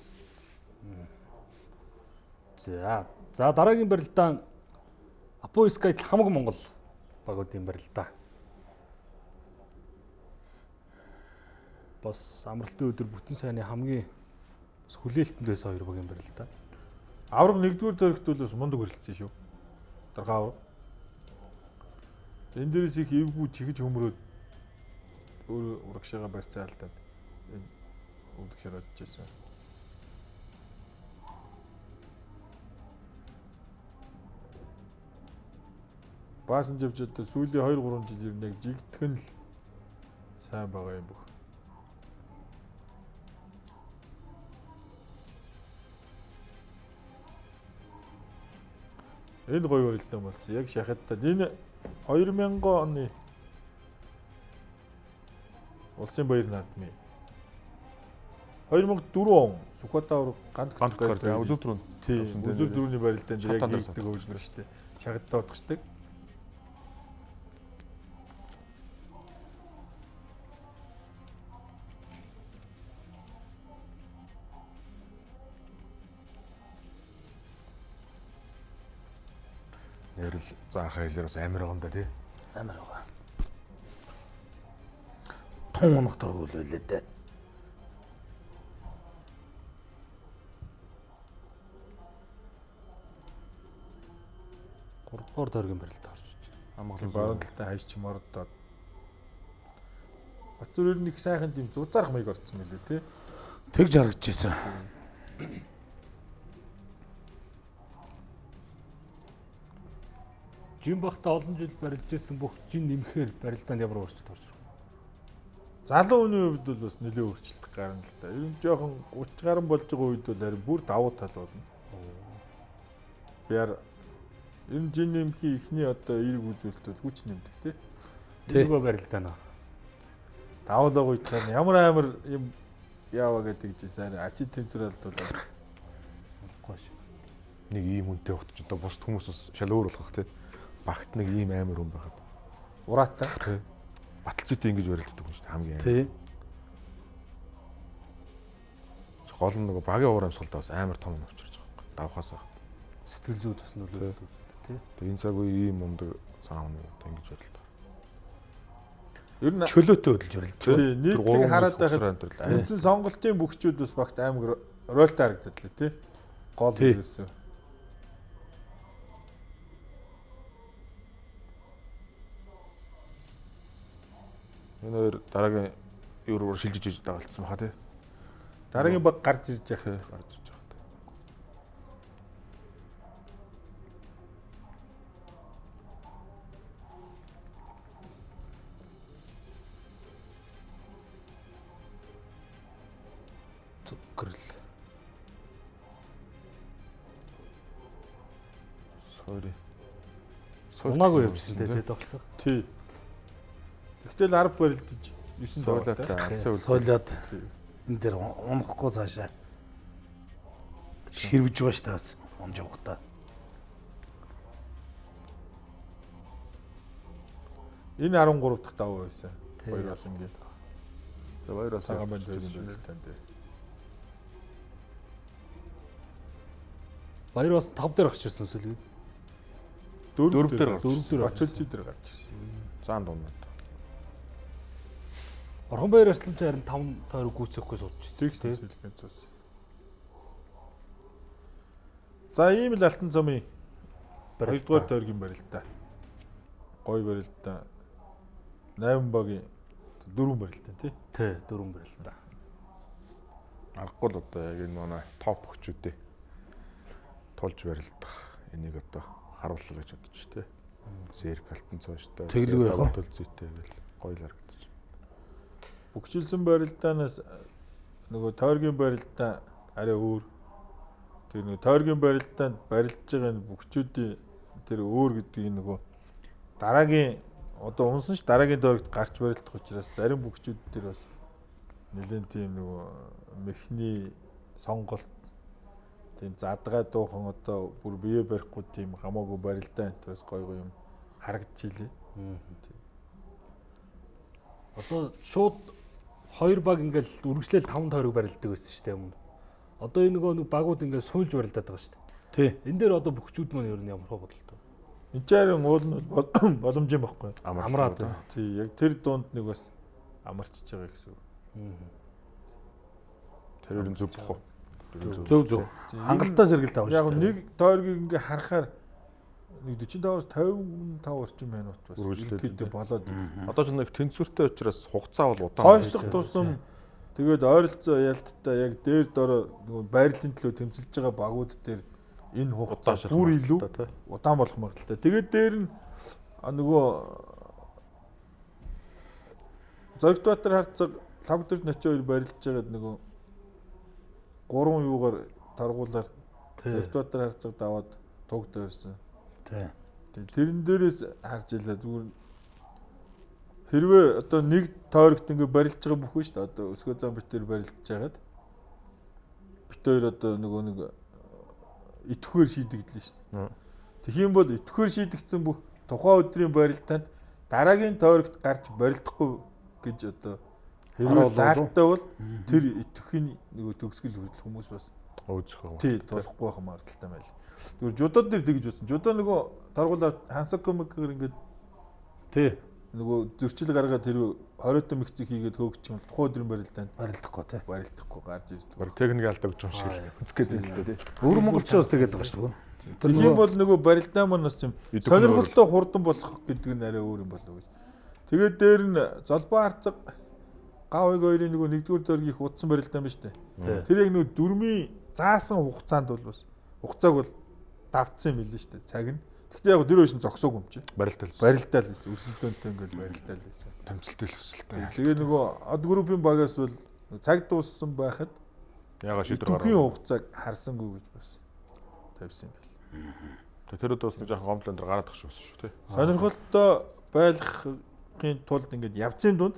За. За дараагийн барилдаан Apo Skytel хамаг Монгол багуудын барилдаа. Бас амралтын өдөр бүтэн сайны хамгийн бас хүлээлтэнд байсан хоёр багийн барилдаа. Авраг нэгдүгээр тойрогт бол бас мундаг барилцсан шүү. Дарга авраг. Энэ дээрээс их эвгүй чихэж хөмрөөд өөр урагшаага барьцаа алдаад энэ өвдөгшөр одж исэн. Баасан жавж одоо сүүлийн 2 3 жил ер нь яг жигдэх нь л сайн байгаа юм бүх. Энэ гоё барилдаан болсон. Яг шахагдаад энэ 2000 оны Улсын баяр наадмын 2004 он Сүхбаатар авраг Ганд гар үзүүр дөрөв. Тийм, үзүүр дөрөвний барилдаан дээр яг хийгдэг хөгжмөр шүү дээ. Шахагдаад утгачдаг. Нэрл заахаа хэлээр бас амар байгаа юм да тий. Амар байгаа. Тун унах дургуул байлээ дээ. Гуравдугаар тойргийн барилдаа орж иж. Амгалан Баруун талтай хайч мордоод. Бацүр ер нь их сайхан тийм зузаарх маяг орцсон мөлий тий. Тэгж харагдчихсан. Жин багтаа олон жил барилж исэн бүх жин нэмэхээр барилдаанд ямар өөрчлөлт орж ирв? Залуу хүний хувьд бол бас нэлээд өөрчлөлт гарна л да. Ер нь жоохон 30 гаруй болж байгаа үед бол харин бүр давуу тал болно. Биар ер нь жин нэмхийн эхний одоо эерэг үзүүлэлт бол хүч нэмдэг тий. Тий. Нөгөө барилдаа наа. Давуулаг үед харин ямар амар юм яава гэдэг жисээр ачи тэнцвэр алдуулаа. Болохгүй шээ. Нэг ийм хүнтэй багт ч одоо бусд хүмүүс бас шал өөр болох тий. Багт нэг ийм амар хүн байхад. Ураатай. Тий. Баталцаатай ингэж барилддаг хүн шүү дээ хамгийн амар. Тий. Гол нь нөгөө багийн уур амьсгалдаа бас амар том юм авчирч байгаа юм. Давхаас байх. Сэтгэл зүйд бас нөлөөлөл тий. Тэгээ энэ цаг үе ийм мундаг цаан хүн одоо ингэж барилдаг. Ер нь Чөлөөтэй хөдөлж барилж. тий нийтлэг хараад байхад байхад үндсэн сонголтын бүхчүүд бас багт амар ролтой харагдаад лээ тий. Гол Тий. ерөөсөө. Энэ хоёр дараагийн юу руу шилжиж иж дагалдсан баха тий. Дараагийн баг гарч ирж яхад Гарч ирж байгаа. Зүгрэл. Sorry. Унаагүй явжсэн тий зэд болцсон. Тий. Тэгтэл 10 барилдаж 9 даваатай. Сойлоод энэ дээр унахгүй цаашаа ширвэж байгаа шүү дээ бас унж явахдаа. Энэ 13 дахь даваа байсан. Тий. Хоёр бас ингэ. Тэгээ баяр бас Цагаан банд хоёрын барилдаан дээр. Баяр бас 5 дээр гарч ирсэн үсэлгүй. Дөрөв дээр гарч Дөрөв дээр гарч Бачулци дээр гарч ирсэн. Заан дуунаад. Орхон баяр арслан ч харин 5 тойрог гүйцэхгүй сууж ирсэн. Тэгсэн сэлгэн цус. За ийм л алтан цомын хоёрдугаар тойргийн барилдаа. Гоё барилдаа. 8 багийн дөрвөн барилдаа тий. Тий, дөрвөн барилдаа. Аргагүй л одоо яг энэ манай топ хүчүүдээ тулж барилдах энийг одоо харууллаа гэж бодож тий. Зэрк алтан цооштой. Тэглгүй яах вэ? Төлзүйтэй гэл гоё л харагдаж. Бүгчилсэн барилдаанаас нөгөө тойргийн барилдаа арай өөр. Тэр нөгөө тойргийн барилдаанд барилдж байгаа энэ бүгчүүдийн тэр өөр гэдгийг нөгөө дараагийн одоо унсан ш дараагийн тойрогт гарч барилдах учраас зарим бүгчүүд тэр бас нэлээд тийм нөгөө мехний сонголт тийм задгай дуухан одоо бүр бие барихгүй тийм хамаагүй барилдаа энэ төрөөс гой гой юм харагдчихлээ. Одоо шууд хоёр баг ингээл үргэлжлээл 5 тойрог барилдаг байсан шүү дээ өмнө. Одоо энэ нөгөө нэг багууд ингээл суулж барилдаад байгаа шүү дээ. Тий. Энэ дээр одоо бүхчүүд маань ер нь ямар хөө бодолтой. Энд чинь уул нь бол боломж юм баггүй. Амраад. Тий, яг тэр дунд нэг бас амарчж байгаа гэсэн үг. Тэр ер нь зөв бах уу? Зөв. Хангалттай сэргэлт авна Яг шүү дээ. нэг тойргийг ингээ харахаар нэг 45-аас 55 орчим минут бас Үргэлжлээд ерөнхийдөө болоод ирлээ. Одоо ч нэг тэнцвэртэй учраас хугацаа бол удаан. Хойшлох тусам тэгээд ойролцоо ялттай яг дээр дороо нөгөө байрлалын төлөө тэмцэлж байгаа багууд дээр энэ хугацаа бүр илүү удаан болох магадaltaй. Тэгээд дээр нь нөгөө Зоригтбаатар харцаг Лхагвдэрч Начи хоёр барилж байгаад нөгөө гурван юугаар торгуулаар Зоригтбаатар харцаг даваад туг дойрсон. Тий. Тэрэн дээрээс харж илаа зүгээр хэрвээ одоо нэг тойрогт ингээ барилж байгаа бүхэн шүү дээ. Одоо өсгөө зам битэр барилж байгаад бит хоёр одоо нөгөө нэг итгэхээр шийдэгдлээ шүү дээ. Тэгэх юм бол итгэхээр шийдэгдсэн бүх тухайн өдрийн барилтанд дараагийн тойрогт гарч барилдахгүй гэж одоо хэрвээ заалттай бол тэр итгэхийн нөгөө төгсгөл хүртэл хүмүүс бас Өөзөх юм. тий тулахгүй байх магадaltaй байл. Зүгээр жудо дээр тэгж утсан. Жудо нөгөө торгуулаа хансакомикээр ингээд Тий. нөгөө зөрчил гаргаад тэр 20 мэгцэг хийгээд хөөгчих юм бол тухайн өдрийн барилдаанд Барилдахгүй тий. барилдахгүй гарч ирдэг. Бараг техник алдаа гэж юм шиг л үзэх гээд байна л да тий. Өвөр монголч бас тэгээд байгаа шүү дээ. Тэр Тэгэх юм бол нөгөө барилдаа маань бас юм Идэвх сонирхолтой хурдан болох гэдэг нь арай өөр юм болов уу гэж. Тэгээд дээр нь золбоо харцаг гавыг хоёрын нөгөө нэгдүгээр тойргийг их утсан барилдаан байна шүү дээ. Тэр яг нөгөө дөрмийн заасан хугацаанд бол бас хугацааг бол давтсан юм билээ шүү дээ цаг нь. Гэхдээ яг тэр хоёрын зогсоогүй юм чи. Барилдал. Барилдаа л байсан. Өрсөлдөөнтэй ингээл барилдаа л байсан. Тэмцэлтэй л өсөлттэй. Тэгээ нөгөө од группийн багаас бол цаг дууссан байхад Яга шийдвэр идэвхний гаргав. хугацааг харсангүй гэж бас тавьсан юм байна. Тэр өдөр бас нэг жоохон гомдол энэ гараад тах шүү шүү тий. Сонирхолтой байлгахын тулд ингээд явцын дунд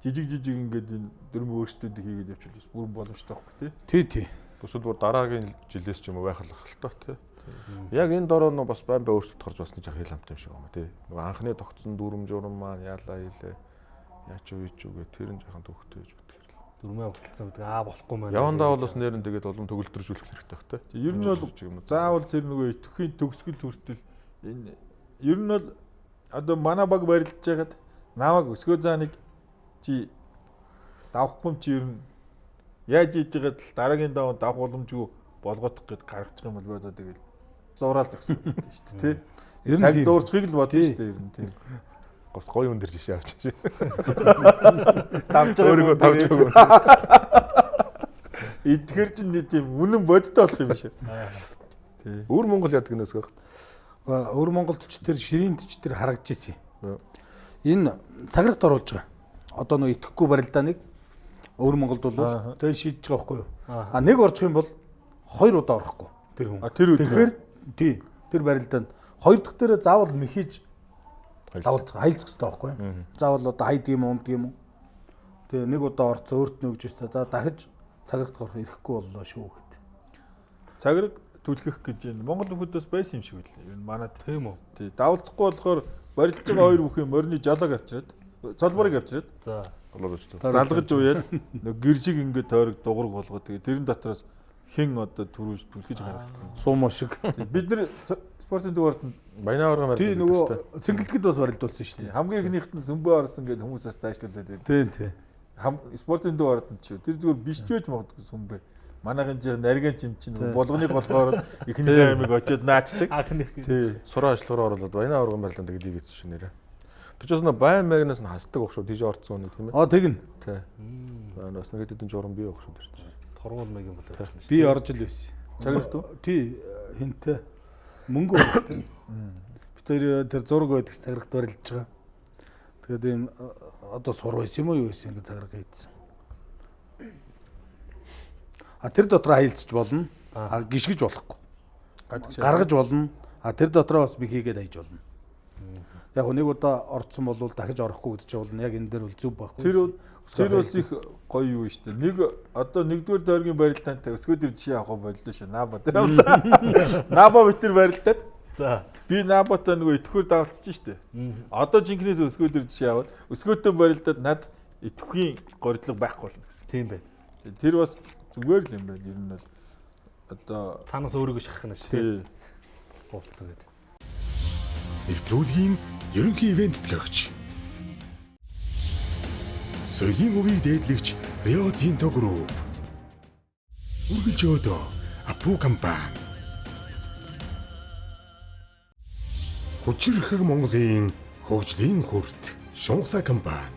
жижиг жижиг ингээд энэ дөрмөн өөрчлөлтүүдийг хийгээд явчихвал бас бүрэн боломжтой байхгүй тий. Тий, тий. Бусад бүр дараагийн жилээс ч юм уу байх л ах л тоо тий. Яг энэ дороо нөө бас байн бай өөрчлөлт гарч бас нэг жоохон хил хамт юм шиг юм тий. Нөгөө анхны тогтсон дүрм журам маань яалаа хийлээ. Яач уу ийч үү гэ тэр нь жоохон төвхтэй гэж бодох хэрэг. Дөрмөө баталсан гэдэг аа болохгүй маань. Явандаа бол бас нэр нь тэгээд улам төгөлдржүүлэх хэрэгтэй бах тий. Ер нь бол заавал тэр нөгөө идэвхийн төгсгөл хүртэл энэ ер нь бол одоо манай баг барилдаж байгаад намайг өсгөө зааныг чи давхгүй юм чи ер нь яаж хийж байгаад л дараагийн даван давх боломжгүй болгоодох гэд гаргачих юм бол би одоо тэгэл зураал зогсон гэдэг шүү дээ тий. Ер нь Цаг тийм. зуурчхыг л бодно Тий. шүү дээ ер нь тий. Бас гоё өндөр жишээ авч шээ. Давж байгаа Өөрийгөө давж өгөө. Идэхэр чинь нэг тийм үнэн бодтой болох юм шиг. Тий. Өвөр Монгол яадаг нээс гэх. Өвөр Монголд ч тэр ширээнд ч тэр харагдаж ирсэн. Яа. Энэ цаграгт оруулж байгаа. Одоо нөгөө итгэхгүй барилдааныг Өвөр Монголд бол Ааха. тэгэл шийдэж байгаа байхгүй юу? А нэг орчих юм бол хоёр удаа орохгүй тэр хүн. А тэр өдөр. Тэгэхээр тий тэр барилдаанд хоёр дахь дээрээ заавал мэхийж давалцах хаилцах хэрэгтэй байхгүй юу? Заавал одоо хайдаг юм уу, унддаг юм уу? Тэгээ нэг удаа орцсон өөрт нь өгж өстэй. За дахиж цаграгт орох ирэхгүй боллоо шүү гэд. Цаграг түлхэх гэж энэ Монгол нөхөд бас байсан юм шиг үлээ. Ер нь манад Тийм үү. тий давалцахгүй болохоор барилж байгаа хоёр бүхэн морины жолоог авчираад цолборыг авчираад За. Болоод өчтөө. залгаж уяад нэг гэр шиг ингээд тойрог дуграг болгоо тэгээ тэрэн дотроос хэн одоо түрүүж түлхэж гаргасан. Суумо шиг. Тий, Бид нэр спортын дугаард нь Баян аварга барилдаа. Тий нөгөө цэнгэлдэд бас барилдуулсан шүү тий, дээ. хамгийн ихнийхт нь сүмбэ орсон гэд хүмүүс бас заашлуулад байд. Тийм тий. Хам спортын дугаард нь ч юу. Тэр зүгээр биш ч байж магадгүй сүмбэ. Манайхын жиг нарийн чим чинь Тий. болгоны голгоор эхнийхээ амиг очиод наачдаг. Анхных. Тий. Сураа ажиллагаар оруулаад баян аварга барилдаанд тэгээд ийгээдсэн шүү нэрээ. Тэр ч бас нэг байн магнаас нь хасдаг баг шүү. Тийш орцсон нэг тийм ээ. Аа тэгнь. Тий. За бас нэг хэдэн журам бий баг шүү тэр чинь. Торгуул мэг юм болоо явчихсан шүү. Би орж ил байсан. Цаграгт уу? Тий хинтээ мөнгө орсон. Би тэр тэр зураг байдаг цаграгт барилдаж байгаа. Тэгээд ийм одоо сур байсан юм уу юу байсан ингэ цаграг хийдсэн. А тэр дотроо хаилцаж болно. А гიშгэж болохгүй. Гадагш. Гаргаж болно. А тэр дотроо бас би хийгээд хайж болно. Яг нэг удаа орцсон бол дахиж орохгүй гэдэг чинь бол яг энэ дээр бол зөв байхгүй. Тэр бас их гоё юу шүү дээ. Нэг одоо нэгдүгээр тойргийн барилдаантай өсгөө дэр жишээ авах боллоо шүү. Наба тэр. Наба битэр барилдаад За. би Набатай нөгөө итгэхөр давалцж шүү дээ. Одоо жинкнээс өсгөө дэр жишээ аваад өсгөөтэй барилдаад над итгэхийн горилго байхгүй болно гэсэн. Тийм байна. Тэр бас зүгээр л юм байна. Ер нь бол одоо Цаанаас өөрийгөө шахах нь шүү. тий. Болохгүй болцсон гэдэг. Нэвтрүүлгийн ерөнхий ивент төлөөгч. Соёлын өвийг дээдлэгч Рио Тинто Group. Үргэлж өөдөө Апу компани. Хүчирхэг Монголын хөгжлийн хүрт Шунхлаа компани.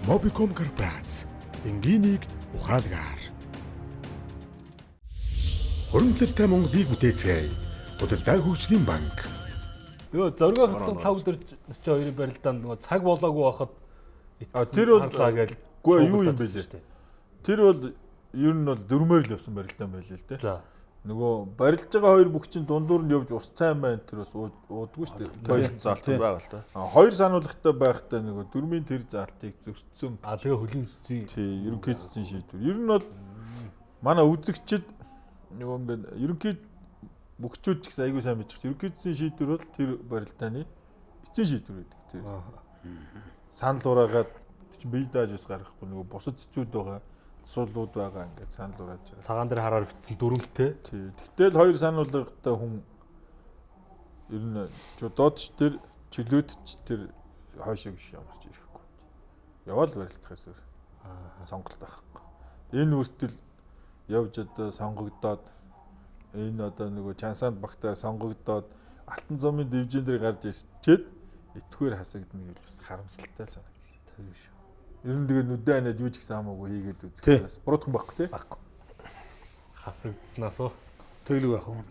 Mobicom корпорац энгийнийг ухаалгаар. Хуримтлалтай Монголыг бүтээцгээе. Худалдаа хөгжлийн банк. Нөгөө зориго харцсан 5 өдөр 42-ын барилдаанд нөгөө цаг болоогүй байхад А тэр бол гээл Үгүй юу юм бэ лээ. Тэр бол ер нь бол дөрмөр л явсан барилдаан байлээ л дээ. За. Нөгөө барилж байгаа хоёр бүхчин дундуур нь явж ус цайн байна тэр бас уудгүй шүү дээ. Хоёр заалт байгаа л та. А хоёр сануулгатай байхдаа нөгөө дөрмийн тэр заалтыг зөрчсөн. А тэгээ хөлийн цэцгийн Тий, ерөнхий цэцгийн шийдвэр. Ер нь бол манай үзэгчид нөгөө ингээд ерөнхий бүхчүүд ч гэсэн айгүй сайн мэдчих. Ерөнхий цэцгийн шийдвэр бол тэр барилдааны эцсийн шийдвэр гэдэг. Тэр санал ураагаад чинь бие дааж бас гаргахгүй нөгөө бусад цэцүүд байгаа, суулууд байгаа ингээд санал урааж байгаа. цагаан дээр хараар битсэн дөрөнтэй. Тий. Тэгтэл хоёр сануулгатай хүн ер нь жудоод ч тэр чөлөөт ч тэр хойшоо биш ямар ч ирэхгүй. Яваал барилдахаас өөр сонголт байхгүй. Энэ хүртэл явж одоо сонгогдоод энэ одоо нөгөө чансаанд багтаа сонгогдоод алтан замын дивжин дээр гарч ирчээд итгээр хасагдана гэж бас харамсалтай санагдав. Тийм шүү. Ер нь тэгээ нүдэ анаад юу ч гэсэн хамаагүй хийгээд үзэх бас буруудхан байхгүй тий. Баггүй. Хасагдсанаас уу. Тэглэг байх юм.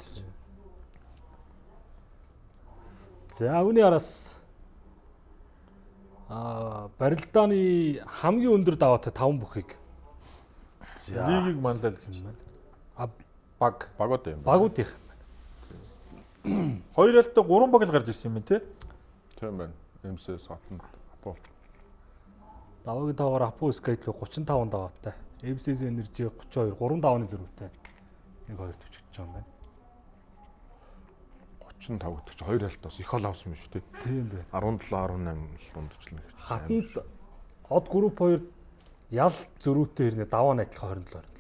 За үүний араас барилдааны хамгийн өндөр даваатай 5 бүхийг За. Лигийг манлайлж байна. А Баг. Багууд юм. багуудынх. Хоёр альтай гурван баг л гарч ирсэн юм тий. Тийм байна. MCS Хатанд Апо. Даваагийн тоогоор Апу Скайтлог 35 даваатай. MCS Energy 32 3 давааны зөрүүтэй. 1 2 төчөж байгаа юм байна. 35 гэдэг чинь хоёр хальт бас их хол авсан юм шүү дээ. Тийм байна. 17 18 дундчлаа гэж. Хатанд од групп 2 ял зөрүүтэй хэрнээ даваа нь адилхан 27 27.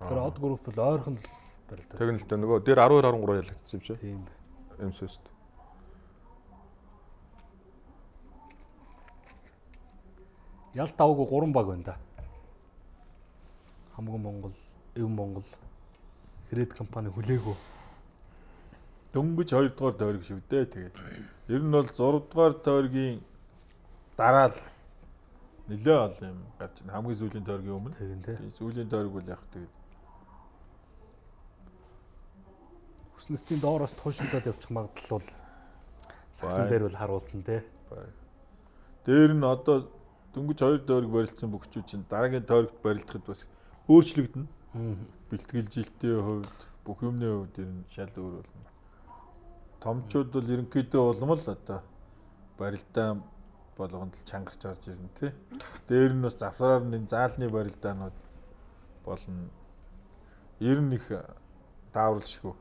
Тэгэхээр од групп бол ойрхон л барилдаа. Тэр нь л дээ нөгөө дээр 12 13 ялагдсан юм чи. Тийм байна. MCS-т. Ял даваагүй 3 баг байна да. Хамган Монгол, Эв Монгол, Кредит компани хүлээгүү. Дөнгөж 2 дугаар тойрог шүү дээ тэгээд. Ер нь бол 6 дугаар тойргийн дараа л нэлээ олон юм гарч ирнэ. Хамгийн сүүлийн тойргийн өмнө. Тийм тий. Тийм, Сүүлийн тойрог бол яг тэгээд Хүснэгтийн доороос туушинтаад явчих магадлал бол сагсан Бай. дээр бол харуулсан тий. бай. Дээр нь одоо дөнгөж 2 тойрог барилдсан бөхчүүд чинь дараагийн тойрогт барилдахад бас өөрчлөгдөнө. Бэлтгэл жилтийн хувьд бүх юмны хувьд ер нь шал өөр болно. Томчууд бол ерөнхийдөө улам л одоо барилдаан болгонд л чангарч орж ирнэ тий. Дээр нь бас завсраар нь энэ заалны барилдаанууд болно. Ер нь их тааварлшгүй.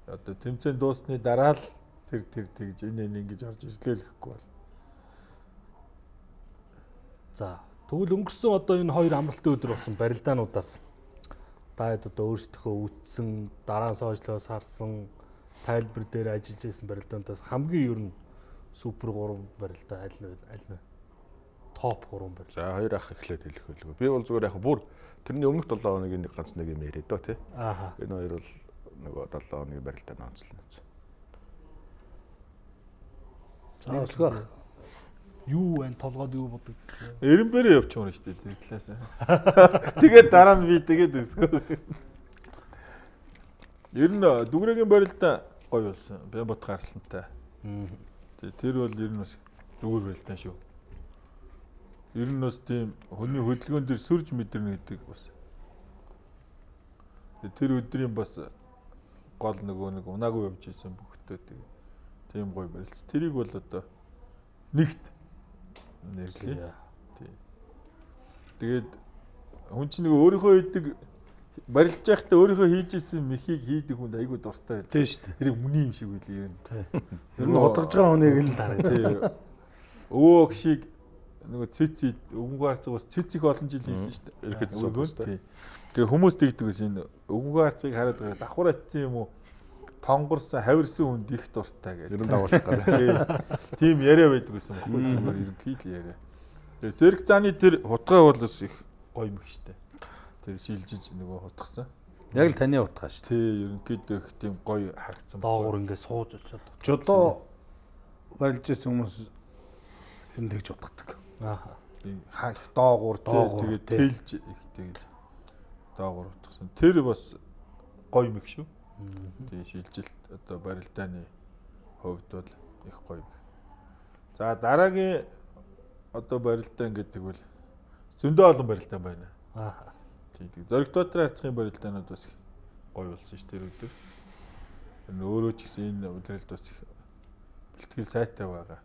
Одоо тэмцээн дууссаны дараа л тэр тэр тэгж энэ энэ ингэж орж ирлээ л гэхгүй бол. За тэгвэл өнгөрсөн одоо энэ хоёр амралтын өдөр болсон барилдаануудаас та хэд одоо өөрсдөхөө үтсэн, дараа нь сошиалоос харсан, тайлбар дээр ажиллаж байсан барилдаануудаас хамгийн ер нь супер 3 барилдаа аль нь вэ? Аль нь вэ? Топ 3 барилдаа. За хоёр ах эхлээд хэлэх байлгүй. Би бол зүгээр яг бүр тэрний өмнөх 7 хоногийн нэг ганц нэг юм яриад дөө тий. Ааха. Энэ хоёр бол нөгөө 7 хоногийн барилдааны онцлог. За өсгөө ах. Юу вэ? Толгойд юу бодог? Эренбэрээ явчихмаар шүү дээ тэр талаас. Тэгээд дараа нь би тэгээд өсгөө. Ер нь дүгрэгийн барилдаа гоё болсон. Бямбот гарсантай. Тэгээ тэр бол ер нь бас зүгээр барилдаан шүү. Ер нь бас тийм хүний хөдөлгөөн дээр сүрж мэдэрнэ гэдэг бас. Тэгээ тэр өдрийн бас гол нөгөө нэг унаагүй явж исэн бүхтээ тэгээ тийм гоё барилц. Тэрийг бол одоо нэгт нэрлэе. Тий. Тэгээд хүн чинь нөгөө өөрийнхөө хийдэг барилж байхдаа өөрийнхөө хийж исэн мехийг хийдэг хүнд айгүй дуртай байдаг. Тийм шүү дээ. Тэрийг мөний юм шиг байлээ ер нь. Ер нь худалж байгаа хүнийг л Тий. Өвөө огшиг нөгөө цэц өвгөнгөө харцаг бас цэц их олон жил хийсэн шүү дээ. Ерхэд Өргөн. цэц. Тий. Тэгээ хүмүүс тэгдэг байсан энэ өвгөнгөө харцгийг хараад байгаа давхар атсан юм уу? Тонгорсон, хавирсан хүнд их дуртай гэдэг. Ер нь дагуулах гал. Тий. Тийм яриа байдаг байсан бохгүй зүгээр ерөнхий л яриа. Тэгээ сэрэг зааны тэр хутгаа бол бас их гоё мөх штэ. Тэр шилжиж нөгөө хутгсан. Яг л таны утгаа шүү. Тий, ерөнхийдөө их тийм гоё харагдсан. Доогуур ингээд сууж очиод. Жудо барилж исэн хүмүүс ер нь тэгж утгадаг. Аа. Их доогуур тэгээд тэлж их тэгж доогуур утгасан. Тэр бас гоё мэх шүү. Тэгээ шилжилт одоо барилдааны хувьд бол их гоё мэх. За дараагийн одоо барилдаан гэдэг бол зөндөө олон барилдаан байна. Аа. Тийм. Зоригтбаатар харьцгийн барилдаанууд бас их гоё болсон ш тэр өдөр. Энэ өөрөө ч гэсэн энэ удирдалд бас их бэлтгэл сайтай байгаа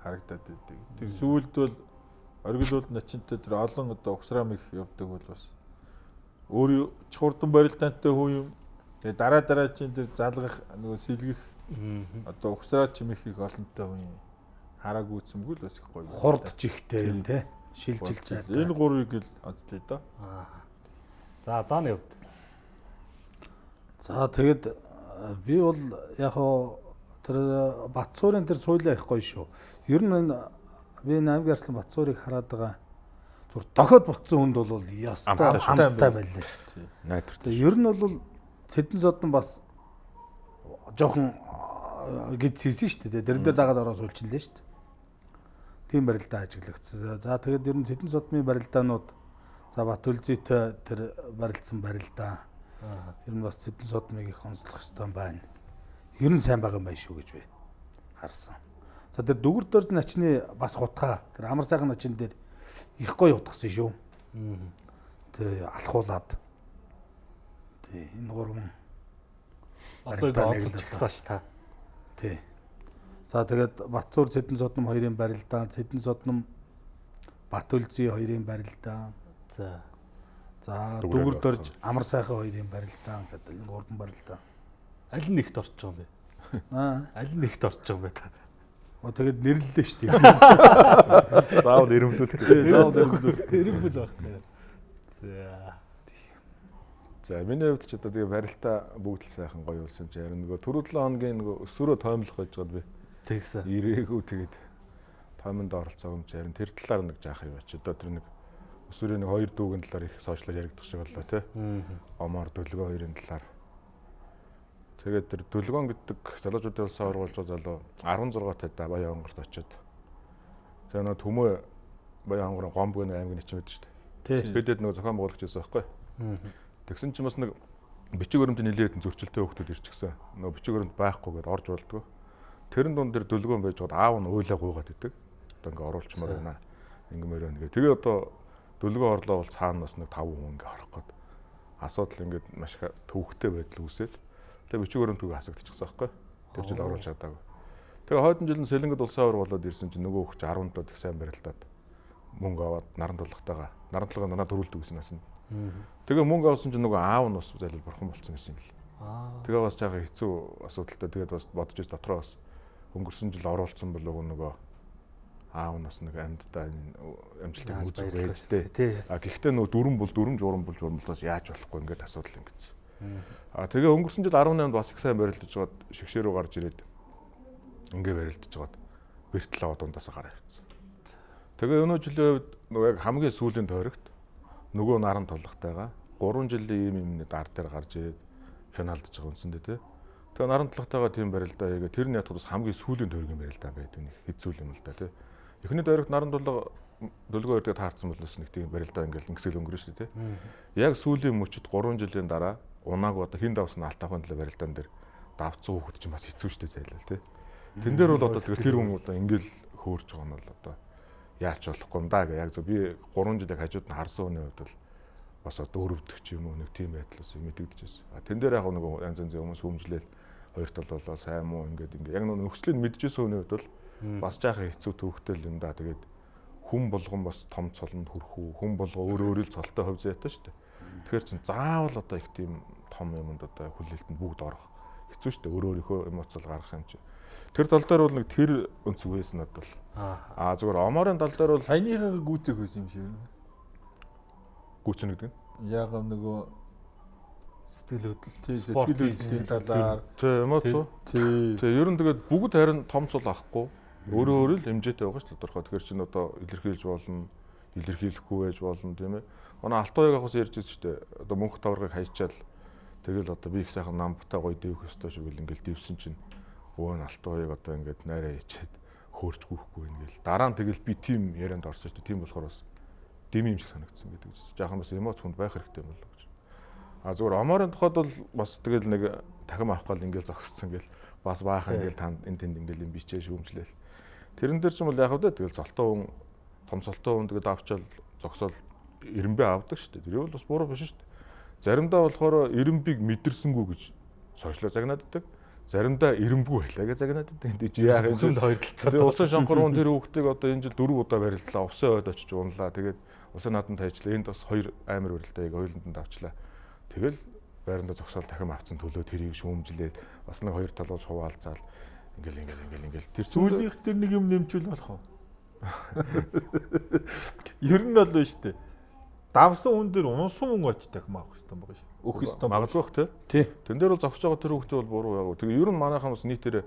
харагдаад байдаг. Тэр сүүлд бол оргил бол начинтай тэр олон одоо угсраа мэх явдаг бол бас өөрөө ч хурдан барилдаантай хүн юм. Тэгээ дараа дараа чинь тэр залгах нөгөө сэлгэх одоо угсраа чимэх их олонтой хүн юм. Хараагүй үсэмгүй л бас их гоё. Хурд жихтэй юм те. Шилжил сайтай. Энэ гурвыг л онцлоо доо. За зааны хувьд. За тэгэд би бол яг хоо тэр Батцуурын тэр суулаа их гоё шүү. Ер нь энэ би энэ аймгийн арслан Батцуурыг хараад байгаа зүр дохиод бутсан хүнд бол ястай амттай байлээ. Найдвартай. Ер нь бол Цэдэн содон бас жоохон гид хийсэн шүү дээ. Тэр дээр дагаад ороо суулчихлаа шүү дээ. Тийм барилдаа ажиглагдсан. За тэгээд ер нь Цэдэн содмын барилдаанууд за Батүлзийтэй тэр барилдсан барилдаа. Ер нь бас Цэдэн содмыг их онцлох ёстой байна. Ер нь сайн байгаа юм байна шүү гэж би харсан. За тэр дүгэр дөрж начны бас хутгаа тэр амар сайхан начин дээр их гоё хутгсан шүү. Тэ алхуулаад. Тэ энэ гурван одоо ингэ онцолж ихсэн ш та. Тий. За тэгээд Батцуур Цэдэн содном хоёрын барилдаан, Цэдэн содном Батүлзий хоёрын барилдаан. За. За Дүгэр дөрж амар сайхан хоёрын барилдаан гэдэг энэ гурван барилдаан. Аль нь ихт орчих юм бэ? Аа. Аль нь ихт орчих юм бэ та? Оо тэгээд нэрлэлээ шүү дээ. Заавал эрэмблүүлэх гэдэг. Заавал эрэмблүүлэх. Эрэмбэл байхгүй. За. За миний хувьд ч одоо тэгээ барилтаа бүгд л сайхан гоё болсон чи харин нөгөө түрүү 7 хоногийн нөгөө өсвөрөө тоомлох байж байгаад би тэгсэн. Ирээгүй тэгээд тоомонд оролцоог юм чи харин тэр талаар нэг жаах юм ач. Одоо тэр нэг өсвөрийн нэг хоёр дүүгэн талаар их сошиалар яригдах шиг боллоо тий. Омоор дөлгөө хоёрын талаар. Тэгээд тэр дөлгөөн гэдэг залуучуудын улсын аварга болж байгаа залуу 16 тайда Баян хонгарт очиод. Тэгээ нөгөө төмөө Баян хонгорын Гомб гэх аймгийн нэг ч мэдэн шүү дээ. Бидэд нөгөө зохион байгуулагч байсан байхгүй. Тэгсэн чинь бас нэг бичиг баримтын нэлээд хэдэн зөрчилтэй хүүхдүүд ирчихсэн. Нөгөө бичиг баримт байхгүйгээд орж болдгоо. Тэрэн дунд дээр дөлгөөн байж байгаад аав нь уйлаа гуйгаад идэг. Одоо ингээ оруулчмаар байна. Ингэмээр байна гэх. Тэгээ одоо дөлгөөн орлоо бол цаана бас нэг 5 хүн ингээ орох гээд асуудал ингээд маш төвөгтэй байдал үүсээд тэгээ бичиг баримтгүй хасагдчихсан байхгүй. Тэр жил оруулж чадаагүй. Тэгээ хойдон жил нь Сэлэнгэд улсын аварга болоод ирсэн чинь нөгөө хүүхд 10 доод их сайн барилдаад мөнгө аваад наран тулгатайгаа наран тулгаа надад төрүүлдэг гэсэн насанд. Тэгээ мөнгө авсан чинь нөгөө аав нь бас залил бурхан болсон гэсэн юм л. Тэгээ бас жаахан хэцүү асуудалтай. Тэгээд бас бодож ис дотроо бас өнгөрсөн жил оруулсан болов нөгөө аав нь бас нэг амьдтай амжилтыг үзэх байж тээ. А гэхдээ нөгөө дүрм бол дүрм журам бол журам бас яаж болохгүй ингээд асуудал ингэсэн. А тэгээ өнгөрсөн жил 18-нд бас их сайн барилдаж байгаад шигшээ рүү гарч ирээд ингээ барилдаж байгаад бэртэл аваад дундаасаа гараа явцсан. Тэгээ өнөө жилийн хувьд нөгөө яг хамгийн сүүлийн тойрогт нөгөө наран тулгатайгаа 3 жилийн ийм юмны дар дээр гарч ирээд финалдж байгаа үндсэндээ тий. Тэгээ наран тулгатайгаа тийм барилдаа хийгээ тэр нь ятгах бас хамгийн сүүлийн тойргийн барилдаа байдаг нэг хэцүү юм л да тий. Эхний тойрогт наран тулга дөлгөө өрдөд таарсан бол бас нэг тийм барилдаа ингээл ингэсэл өнгөрнө шүү дээ тий. Яг сүүлийн мөчид 3 жилийн дараа унааг одоо хин давсан алтаахын төлөө барилдаан дээр давцсан хүүхэд чинь бас хэцүү шүү дээ зайлал тий. Тэн дээр бол одоо тэр хүн одоо ингээл хөөрч байгаа нь бол одоо яалч болохгүй юм да гэ. Яг зөв би 3 жил яг хажууд нь харсан хүний хувьд бол бас одоо өрөвдөх ч юм уу нэг тийм байдал бас мэдэгдэжсэн. А тэн дээр яг нэг янз янзын хүмүүс хүмжлээл хоёр тал болоо сайн муу ингээд ингээд яг нөхцөлийг мэдчихсэн хүний хувьд бол бас жаахан хэцүү төвхтэй л юм да. Тэгээд хүн болгон бас том цолонд хүрэх үү, хүн болго өөр өөрийн цолтой хувь заяатай шүү дээ. Тэгэхээр чин заавал одоо их тийм том юмд одоо хүлээлтэнд бүгд орох хэцүү шүү дээ. Өөр өөрийнхөө эмоцол гаргах юм чи. Тэр тал дээр бол нэг тэр өнцөг байсан надад бол. Аа зүгээр оморын тал дээр бол саяныхаа гүйцэх байсан юм шиг байна. Гүйцэнэ гэдэг нь? Яг нөгөө сэтгэл хөдлөл, сэтгэл хөдлөлийн талаар. Тий, эмоц уу? Тий. Тий, ер нь тэгээд бүгд харин том цул авахгүй. Өөрөө өөрөө л хэмжээтэй байгаа шүү тодорхой. Тэгэхээр чин одоо илэрхийлж болно, илэрхийлэхгүй байж болно тийм ээ. Манай Алтууяг ахаас ярьж байсан шүү дээ. Одоо мөнх таврыг хайчаал тэгэл одоо би их сайхан намбтай гоё дэвх ёстой шүү гэл ингээл дэвсэн чинь өвөө нь Алтууяг одоо ингээд найраа ичээд хөөрч гүйхгүй ингээл дараа нь тэгэл би тим ярианд орсон шүү дээ. Тийм болохоор бас дэм юм шиг санагдсан гэдэг чинь. Жаахан бас эмоц хүнд байх хэрэгтэй юм болов уу гэж. А зүгээр Оморын тухайд бол бас тэгэл нэг дахин авах гал ингээл зогсцсон гэл бас баахан ингээл танд энэ тэнд ингээл юм бичээ шүүмжлээл. Тэрэн дээр ч юм бол яг вэ тэгэл золтоо хүн том золтоо хүн тэгэл авчаал зогсоол эренбэ авдаг шүү дээ. Тэр бол бас буруу биш шүү дээ. Заримдаа болохоор эренбийг мэдэрсэнгүү гэж сошиалар загнааддаг. Заримдаа эренбгүй байлаа гэж загнааддаг. Энд чи яах юм бэ? Хоёр талцаа. Тэгээ усан шонхор хүн тэр хүүхдийг одоо энэ жил 4 удаа барилдлаа. Усын ойд очиж унлаа. Тэгээд усын нааданд хайчлаа. Энд бас хоёр амар барилдаа яг хоёуланд нь давчлаа. Тэгэл байранда зогсоол дахин авцсан төлөө тэрийг шүүмжлээд бас нэг хоёр талуулж хуваалцаал ингээл ингээл ингээл ингээл тэр сүүлийнх тэр нэг юм нэмчүүл болох уу? Ер нь бол шүү дээ. Давсан хүн дээр унсан хүн очиж дахин авах хэрэгтэй байгаа шүү. Өөх ёстой магадгүй бах тий. Тэн дээр бол зогсож байгаа тэр хүүхдээ бол буруу яг. Тэгээ ер нь манайхан бас нийтээр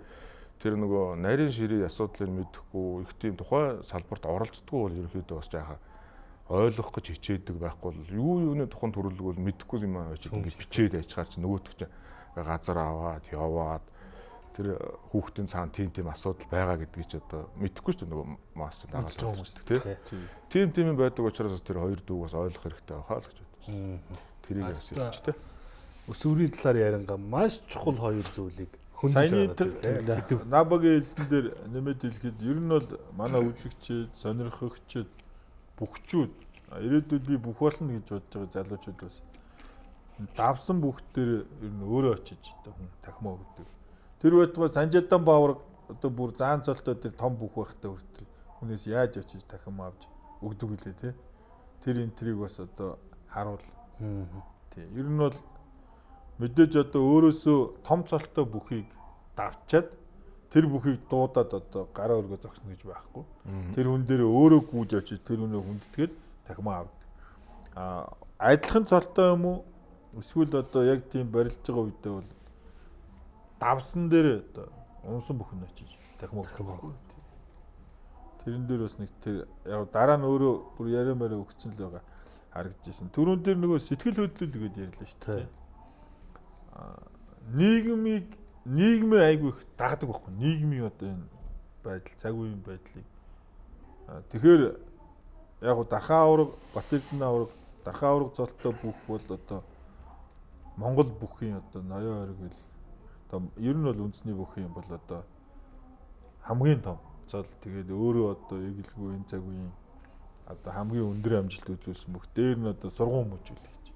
тэр нөгөө нарийн ширээ асуудлыг мэдэхгүй их тийм тухайн салбарт оролцдоггүй бол ерөнхийдөө бас жаахан ойлгох гэж хичээдэг байхгүй бол юу юуны тухайн төрөлг бол мэдэхгүй юм аа очиж ингэ бичээд яжгаар чи нөгөөтг чи газар аваад яваад тэр хүүхдийн цаана тийм тийм асуудал байгаа гэдгийг чи одоо мэдэхгүй шүү дээ нөгөө мас чи дагаад байгаа шүү дээ тий. Тийм юм байдаг учраас тэр хоёр дүүг бас ойлгох хэрэгтэй байхаа л гэж бодсон. Тэрийг бас хэлж тий. Өсвөрийн талаар яриангаа маш чухал хоёр зүйлийг хөндөж гаргаж ирлээ. Сэдв. Набагийн хэлсэн дээр нэмээд хэлэхэд ер нь бол манай үжигчид, сонирхогчид, бүхчүүд ирээдүйд би бүх болно гэж бодож байгаа залуучууд бас давсан бүх дээр ер нь өөрөө очиж одоо хүн тахимаа өгдөг. Тэр байтугай Санжадан баавар одоо бүр заан цолтой тэр том бүх байхтай хүртэл хүнээс яаж очиж тахим авч өгдөг үлээ тий. Тэр энэ тэрийг бас одоо харуул. Тий. Ер нь бол мэдээж одоо өөрөөсөө том цолтой бүхийг давчаад тэр бүхийг дуудаад одоо гараа өргөө зогсно гэж байхгүй. Тэр хүн дээр өөрөө гүйж очиж тэр хүнээ хүндэтгээд тахимаа авдаг. А адилхан цолтой юм уу? Эсвэл одоо яг тийм барилж байгаа үедээ бол давсан дээр одоо унсан бүхэн очиж тахимаа өгөхгүй. Тэрэн дээр бас нэг тэр яг дараа нь өөрөө бүр яриа мараа өгцөн л байгаа харагдажсэн. Түрүүн дээр нөгөө сэтгэл хөдлөл гэдээ ярьлаа шүү дээ. Нийгмийг нийгмээ айгүй их дагдаг байхгүй. Нийгмийн одоо энэ байдал, цаг үеийн байдлыг. Тэгэхээр яг гоо Дархан авраг, Бат-Эрдэнэ авраг, Дархан авраг золтой бүх бол одоо Монгол бүхийн одоо ноён ориг л одоо ер нь бол үндэсний бүх юм бол одоо хамгийн том зол. Тэгээд өөрөө одоо эгэлгүй энэ цаг үеийн одоо хамгийн өндөр амжилт үзүүлсэн бүх дээр нь одоо сургууль хүмүүжүүлэх гэж.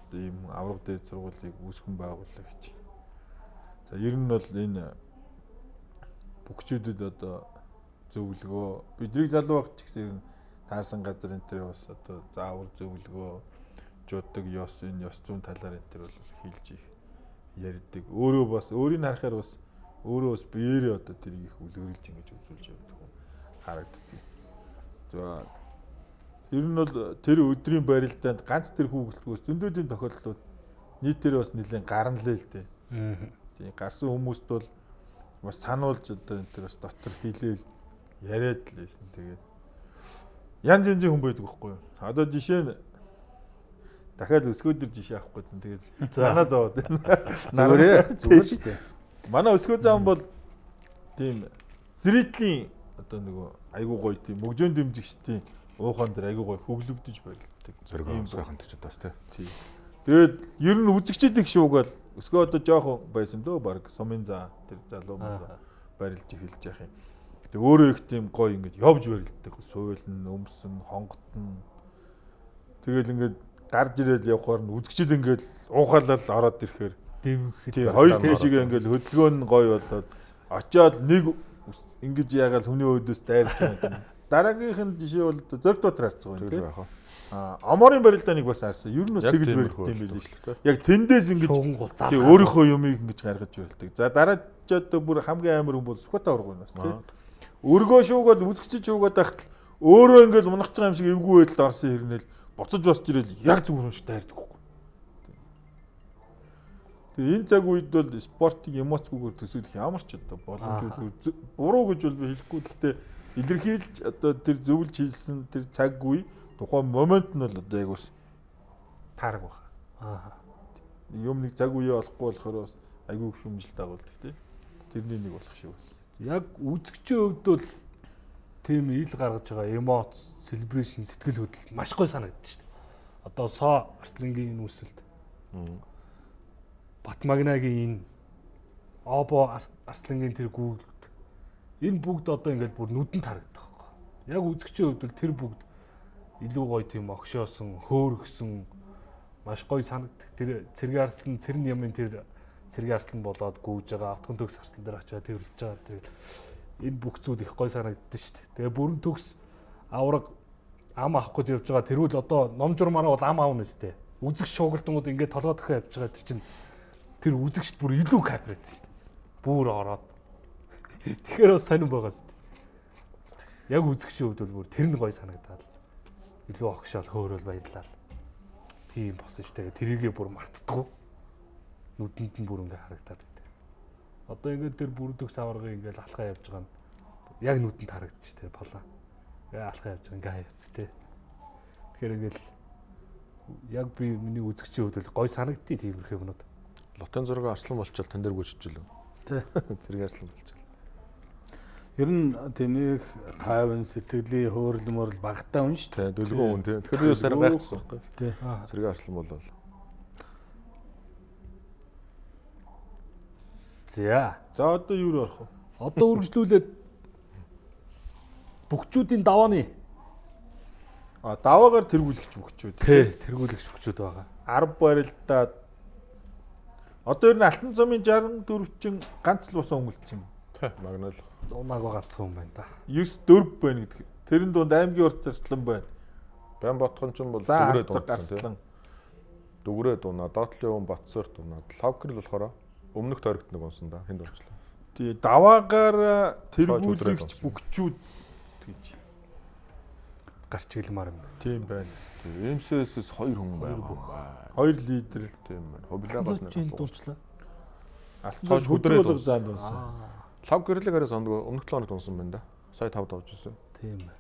Одоо ийм авраг дээд сургуулийг үүсгэн байгуулагч. За ер нь бол энэ бүхчүүдэд одоо зөвлөгөө бидний залуу багч гэсэн ер нь таарсан газар энэ төр бас одоо заавал зөвлөгөө жуудаг ёс энэ ёс зүйн талаар энэ төр бол хэлж их ярьдаг. Өөрөө бас өөрийг харахаар бас өөрөө бас биеэрээ одоо тэрийг их үлгэрэлж ингэж үзүүлж явдаг юм харагддаг. За ер нь бол тэр өдрийн барилдаанд ганц тэр хүүхэлтгөөс зөндөөдийн тохиолдлууд нийтээр бас нэлээд гарна лээ л дээ. Тийм гарсан хүмүүст бол бас сануулж одоо энэ төр бас дотор хилээл яриад л байсан. Тэгээд янз янзын хүн байдаг байхгүй юу? Одоо жишээ нь дахиад өсгөөдөр жишээ авах гэдэг. Тэгээд санаа зовоод байна. Зүгээр зүгээр шүү дээ. Манай өсгөө зам бол тийм зритлийн одоо нөгөө айгуу гоё тийм мөгжөөн дэмжигчдийн уухан дээр айгуу гоё хөглөгдөж барилддаг. Зэрэг сайхан төчөд бас тий. Тэгээд ер нь үзэгчид их шуугаал өсгөө одоо жоохон байсан дөө баг сумын заа тэр залуу мөн барилж эхэлж яах юм. Тэгээд өөрөө их тийм гоё ингэж явж барилддаг. Суйлна, өмсөн, хонготно. Тэгэл ингээд гарч ирээд явхаар нь үзэгчид ингээд уухаалал ороод ирэхээр дэмхэд хоёр тийшээ ингээд хөдөлгөөн нь гоё болоод очиод нэг ингэж яагаал хүний өөдөөс дайрч байгаа юм. Дараагийнх нь жишээ бол Зориг дотор харцгаа байна тийм. А Оморын барилдааныг бас харсан. Ер нь бас тэгж барилдсан юм байл шүү дээ. Яг тэндээс ингэж тий өөрийнхөө юмыг ингэж гаргаж барилдаг. За дараа ч одоо бүр хамгийн амар хүн бол Сүхбат авраг байна бас тий. Өргөө шуугаад үзэгчид шуугаад байхад өөрөө ингээд унах байгаа юм шиг эвгүй байдалд орсон хэрнээл буцаж босч ирэл яг зүгээр юм шиг дайрдаг байхгүй. Тэгээ энэ цаг үед бол спортыг эмоцгүйгээр төсөөлөх ямар ч одоо боломжгүй буруу гэж бол би хэлэхгүй. Гэхдээ илэрхийлж одоо тэр зөвлөж хийсэн тэр цаг үе Тухайн момент нь бол одоо яг бас таараг баг. Аа. Юм нэг цаг үеэ олохгүй болохоор бас айгүй их шүмжил дагуулдаг тий. Тэрний нэг болох шиг болсон. Яг үзэгчийн хувьд бол тийм ил гаргаж байгаа эмоц, celebration, сэтгэл хөдлөл маш гоё санагддаг шүү дээ. Одоо Соо Арслангийн энэ үсэлт. Батмагнагийн энэ Обо Арслангийн тэр гүйлт энэ бүгд одоо ингээл бүр нүдэнд харагдах байхгүй. Яг үзэгчийн хувьд бол тэр бүгд илүү гоё тийм огшоосон, хөөргсөн маш гоё санагддаг. Тэр Цэргийн Арслан, Цэрэн ямын тэр Цэргийн Арслан болоод гүйж байгаа, Отгон төгс Арслан дээр очиад тэрвэрлж байгаа тэр энэ бүх зүйл их гоё санагддаг шүү дээ. Тэгээ бүрэн төгс авраг ам авах гэж явж байгаа. Тэрүүл одоо ном журмаараа бол ам аавна өстэй. Үзэгч шуугилдангууд ингээд толгой дохио явж байгаа. Тэр чинь тэр үзэгчд бүр илүү кайф байдаг шүү дээ. Бүр ороод. Тэгэхээр бас сонирн байгаа зү. Яг үзэгчийн хувьд бол бүр тэр нь гоё санагдаад илүү огшоол хөөрөөл баярлал. Тийм болсон шүү дээ. Тэрийгээ бүр мартдаггүй. Нүдэнд нь бүр ингээ харагдаад байдаг. Одоо ингээд тэр бүрэн төгс аваргыг ингээд алхаа явж байгаа нь яг нүдэнд харагдчих тэр палаа. Ингээ алхаа явж байгаа ингээ хаяац те. Тэгэхээр ингээл яг би миний үзэгчийн хувьд бол гоё санагдтыг тиймэрхүү юмнууд. Лотын зураг арслан болчвол тань дээр гүйжчихлээ. Тий. Цэрэг арслан болчихлоо. Ер нь тийм нэг тайван сэтгэлийн хөөрөл мөрөл багтаа хүн шүү дээ. Дүлгөө хүн тий. Тэгэхээр би сарай гайхсан байхгүй. Тий. Цэрэг арслан болвол. За. За одоо юу руу орох вэ? Одоо үргэлжлүүлээд бөхчүүдийн давааны даваагаар тэргүүлэгч бөхчүүд. Тий, тэргүүлэгч бөхчүүд байгаа. 10 барилдаа одоо ер нь Алтан замын 64 чин ганц л босоо өнгөлдсөн юм. Тий, магнал. Унаагүй ганцхан хүн байна да. 9 4 байна гэдэг. Тэрэн дунд аймгийн урт зарчлан байна. Байн ботхон ч бол дүүрээ дунсан. Дүгрээ дунаа, доотлын хүн Батсуурт унаад, Лавкрэл болохоор өмнөх тойрогт нэг унсан да. Тэнд унчлаа. Тий, даваагаар тэргүүлэгч бөхчүүд гэж гарч иглмаар юм байна. Тийм байна. Тий, MCS-с 2 хүн байгаа. 2 лидер. Тийм байна. Хобилаа бас нэг дунчлаа. Алтан зууч хөдрөө болго заанд унсан. Лав гэрлэг арай сондгоо өмнөх 7 хоногт унсан байна да. Сая 5 давж ирсэн. Тийм байна.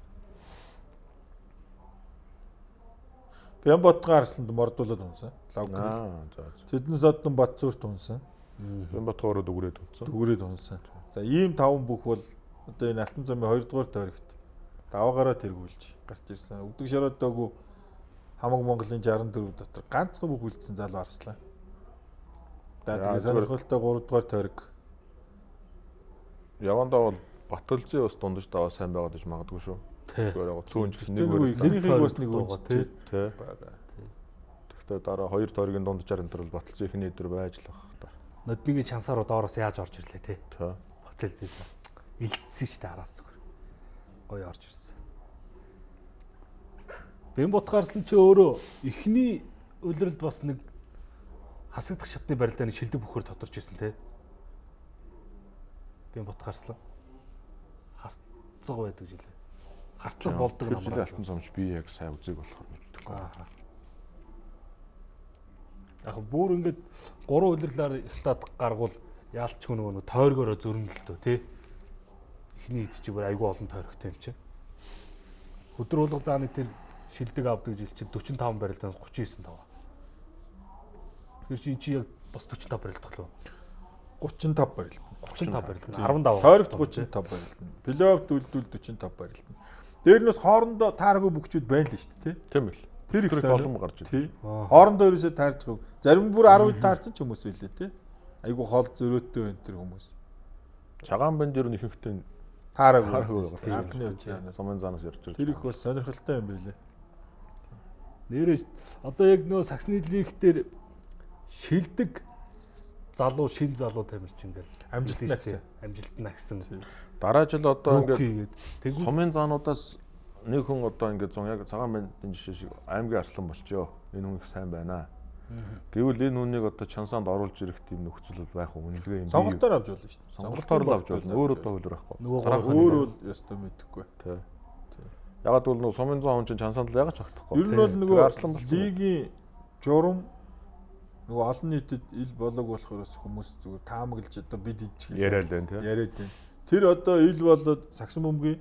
Бян ботгон арсланд мордуулаад унсан. Лав гэрэл. За. Тэдэн содон Батсуурт унсан. Бян ботгоороо дүгрээд унсан. Дүгрээд унсан. За ийм таван бүх бол одоо энэ Алтан замын 2 дугаар тойрогт даваагаараа тэргүүлж гарч ирсэн. Өгдөг шороодоогүй хамаг Монголын 64 дотор ганцхан бүх үлдсэн залуу арслан. За тэгээ сонирхолтой 3 дугаар тойрог. Явандаа бол Батөлзий бас дундаж даваа сайн байгаад гэж магадгүй шүү. Тэгэхээр яг цөөн ч гэсэн нэг тэрнийг бас нэг үнэтэй тий. Тэгэхдээ дараа 2 тойргийн дунджаар энэ төр бол Батөлзий эхний өдөр байж л бах та. Нодныгийн чансаар доороос яаж орж ирлээ тий. Тий. Батөлзийс илтсэн шүү дээ араас зүгээр. Гоё орж ирсэн. Бэн ботгаарсан чи өөрөө эхний улиралд бас нэг хасагдах шатны барилдааны шилдэг бөхөр тодорч ирсэн тий. Бэн ботгаарсан. Харцаг байдаг жилээ. Харцаг болдог Тэр жилийн алтан цомч би яг сайн үзег болохоор мэдэхгүй. Яг бүр ингээд 3 улирлаар стат гаргуул яалч нөгөө нэг тойргоороо зөрнө л дөө тий. Эхний хэд чи бүр айгүй олон тойрогтой юм чи. Хөдөр хулга зааны тэр шилдэг авдаг жил чинь 45 барилдаанаас 39 тав. Тэгэхээр чи эн чи яг бас 45 барилдах лөө. 35 барилдана. 35 барилдана. 15. Тойрогт 35 барилдана. Плей-офф үлдвэл 45 барилдана. Дээр нь бас хоорондоо тааргүй бөхчүүд байна л шүү дээ, тий. Тийм л. Тэр их олон гарч ирсэн. Хоорондоо ерөөсөө таарч байгаа. Зарим бүр 10 таарсан ч хүмүүс байлээ, тий. Айгу хоол зөрөөтэй байна тэр хүмүүс. Чагаан банд ер нь ихэнхдээ таараагүй. Анхны учраас сумын заанаас ярьж байгаа. Тэр их бас сонирхолтой юм байлээ. Нэрээ одоо яг нөө саксны лиг дээр шилдэг залуу шин залуу тамирч ингээл амжилт нагсан. Амжилт нагсан. Дараа жил одоо ингээд сумын заануудаас нэг хүн одоо ингээд зун яг цагаан бандын жишээ шиг аймгийн арслан болчихё. Энэ хүн их сайн байна. Гэвэл энэ хүнийг одоо чансаанд оруулж ирэх тийм нөхцөл байх уу? Үнэлгээ юм. Сонголтоор авч болно шүү дээ. Сонголтоор л авч болно. Өөр одоо хөлөр байхгүй. Өөр бол ёстой мэдэхгүй. Тий. Ягаад гэвэл нөгөө сумын зон хүн чинь чансаанд л ягаад ч огтхгүй. Ер нь бол нөгөө лигийн журам нөгөө олон нийтэд ил болоог болохоор бас хүмүүс зүгээр таамаглаж одоо бид идчих яриад байна тий. Яриад байна. Тэр одоо ил болоод сагсан бөмбөгийн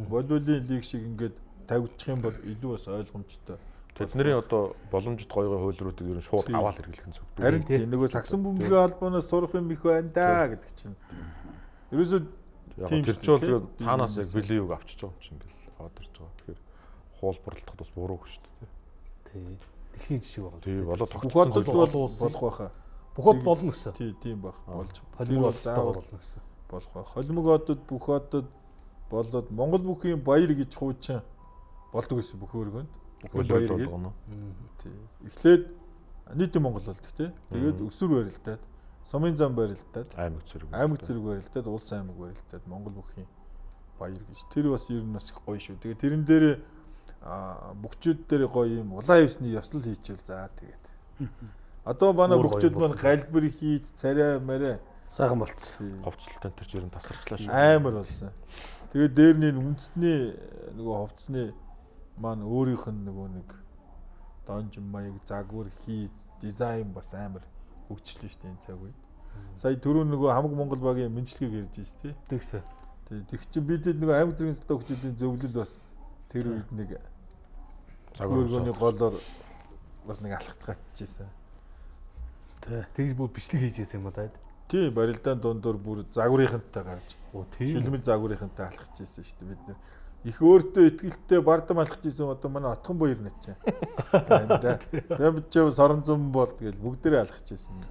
волейболын лиг шиг ингээд тавигдчих юм бол илүү бас ойлгомжтой. Тэдний одоо боломжит гоё гоё хуулиудыг ер нь шууд аваад хэрэглэх нь зөв. Харин тийм нөгөө сагсан бөмбөгийн холбооноос сурах юм их байна да гэдэг чинь. Ерөөсөө тийм тэр чинь бол цаанаас яг бэлэн юг авчиж байгаа юм чинь ингээл аваад ирж байгаа. Тэгэхээр хуулбарлалт бас буруу шүү дээ. Тий. Дэлхийн жишээ байгаа. Тий, болоо тогтцсон болох байхаа. Бүх од болно гэсэн. Тий, тийм байх. Болж. Тэр бол заавал болно гэсэн. Болох байх. Холимог одод бүх одод болоод Монгол бүхийн баяр гэж хуучин болдог гэсэн бүх өргөнд. Бүхэн баяр гэдэг. Тий. Эхлээд нийтийн Монгол болдог тий. Тэгээд өсвөр барилдаад, сумын зам барилдаад, аймаг зэрэг барилдаад, улс аймаг барилдаад Монгол бүхийн баяр гэж. Тэр бас ер нь бас их гоё шүү. Тэгээд тэрэн дээр бөхчүүд дээр гоё юм улаан хевсний ёслол хийчихвэл за тэгээд. Одоо манай бөхчүүд маань галбир хийж царай марай сайхан болцсон. Хувцлалтай тэр чинь ер нь тасарчлаа шүү. Амар болсон. Тэгээд дээр нь үндэсний нөгөө хувцсны маань өөрийнх нь нөгөө нэг донжин маяг загвар хийж дизайн бас амар хөгжлөө шүү дээ энэ цаг үед. Сая түрүү нөгөө хамаг Монгол багийн мэдлэгийг ярьж ирсэн тий. Тэгсэн. Тий. Тэг чи бидэд нөгөө аймаг зэргийн цэцлэг хүмүүсийн зөвлөл бас тэр үед нэг загваргооны голоор бас нэг алхацгаачжсэн. Тий. Тэгж бүр бичлэг хийж ирсэн юм уу таад? Тий, барилдаан дундуур бүр загварынхантай гарч. Оо тийм. Шилмэл загварынхантай алхаж ирсэн шүү дээ бид нэр. Их өөртөө итгэлтэй бардам алхаж ирсэн одоо манай Отхон баяр нэ чинь. Байна да. Бямч сорон зам бол тэгэл бүгдээрээ алхаж ирсэн.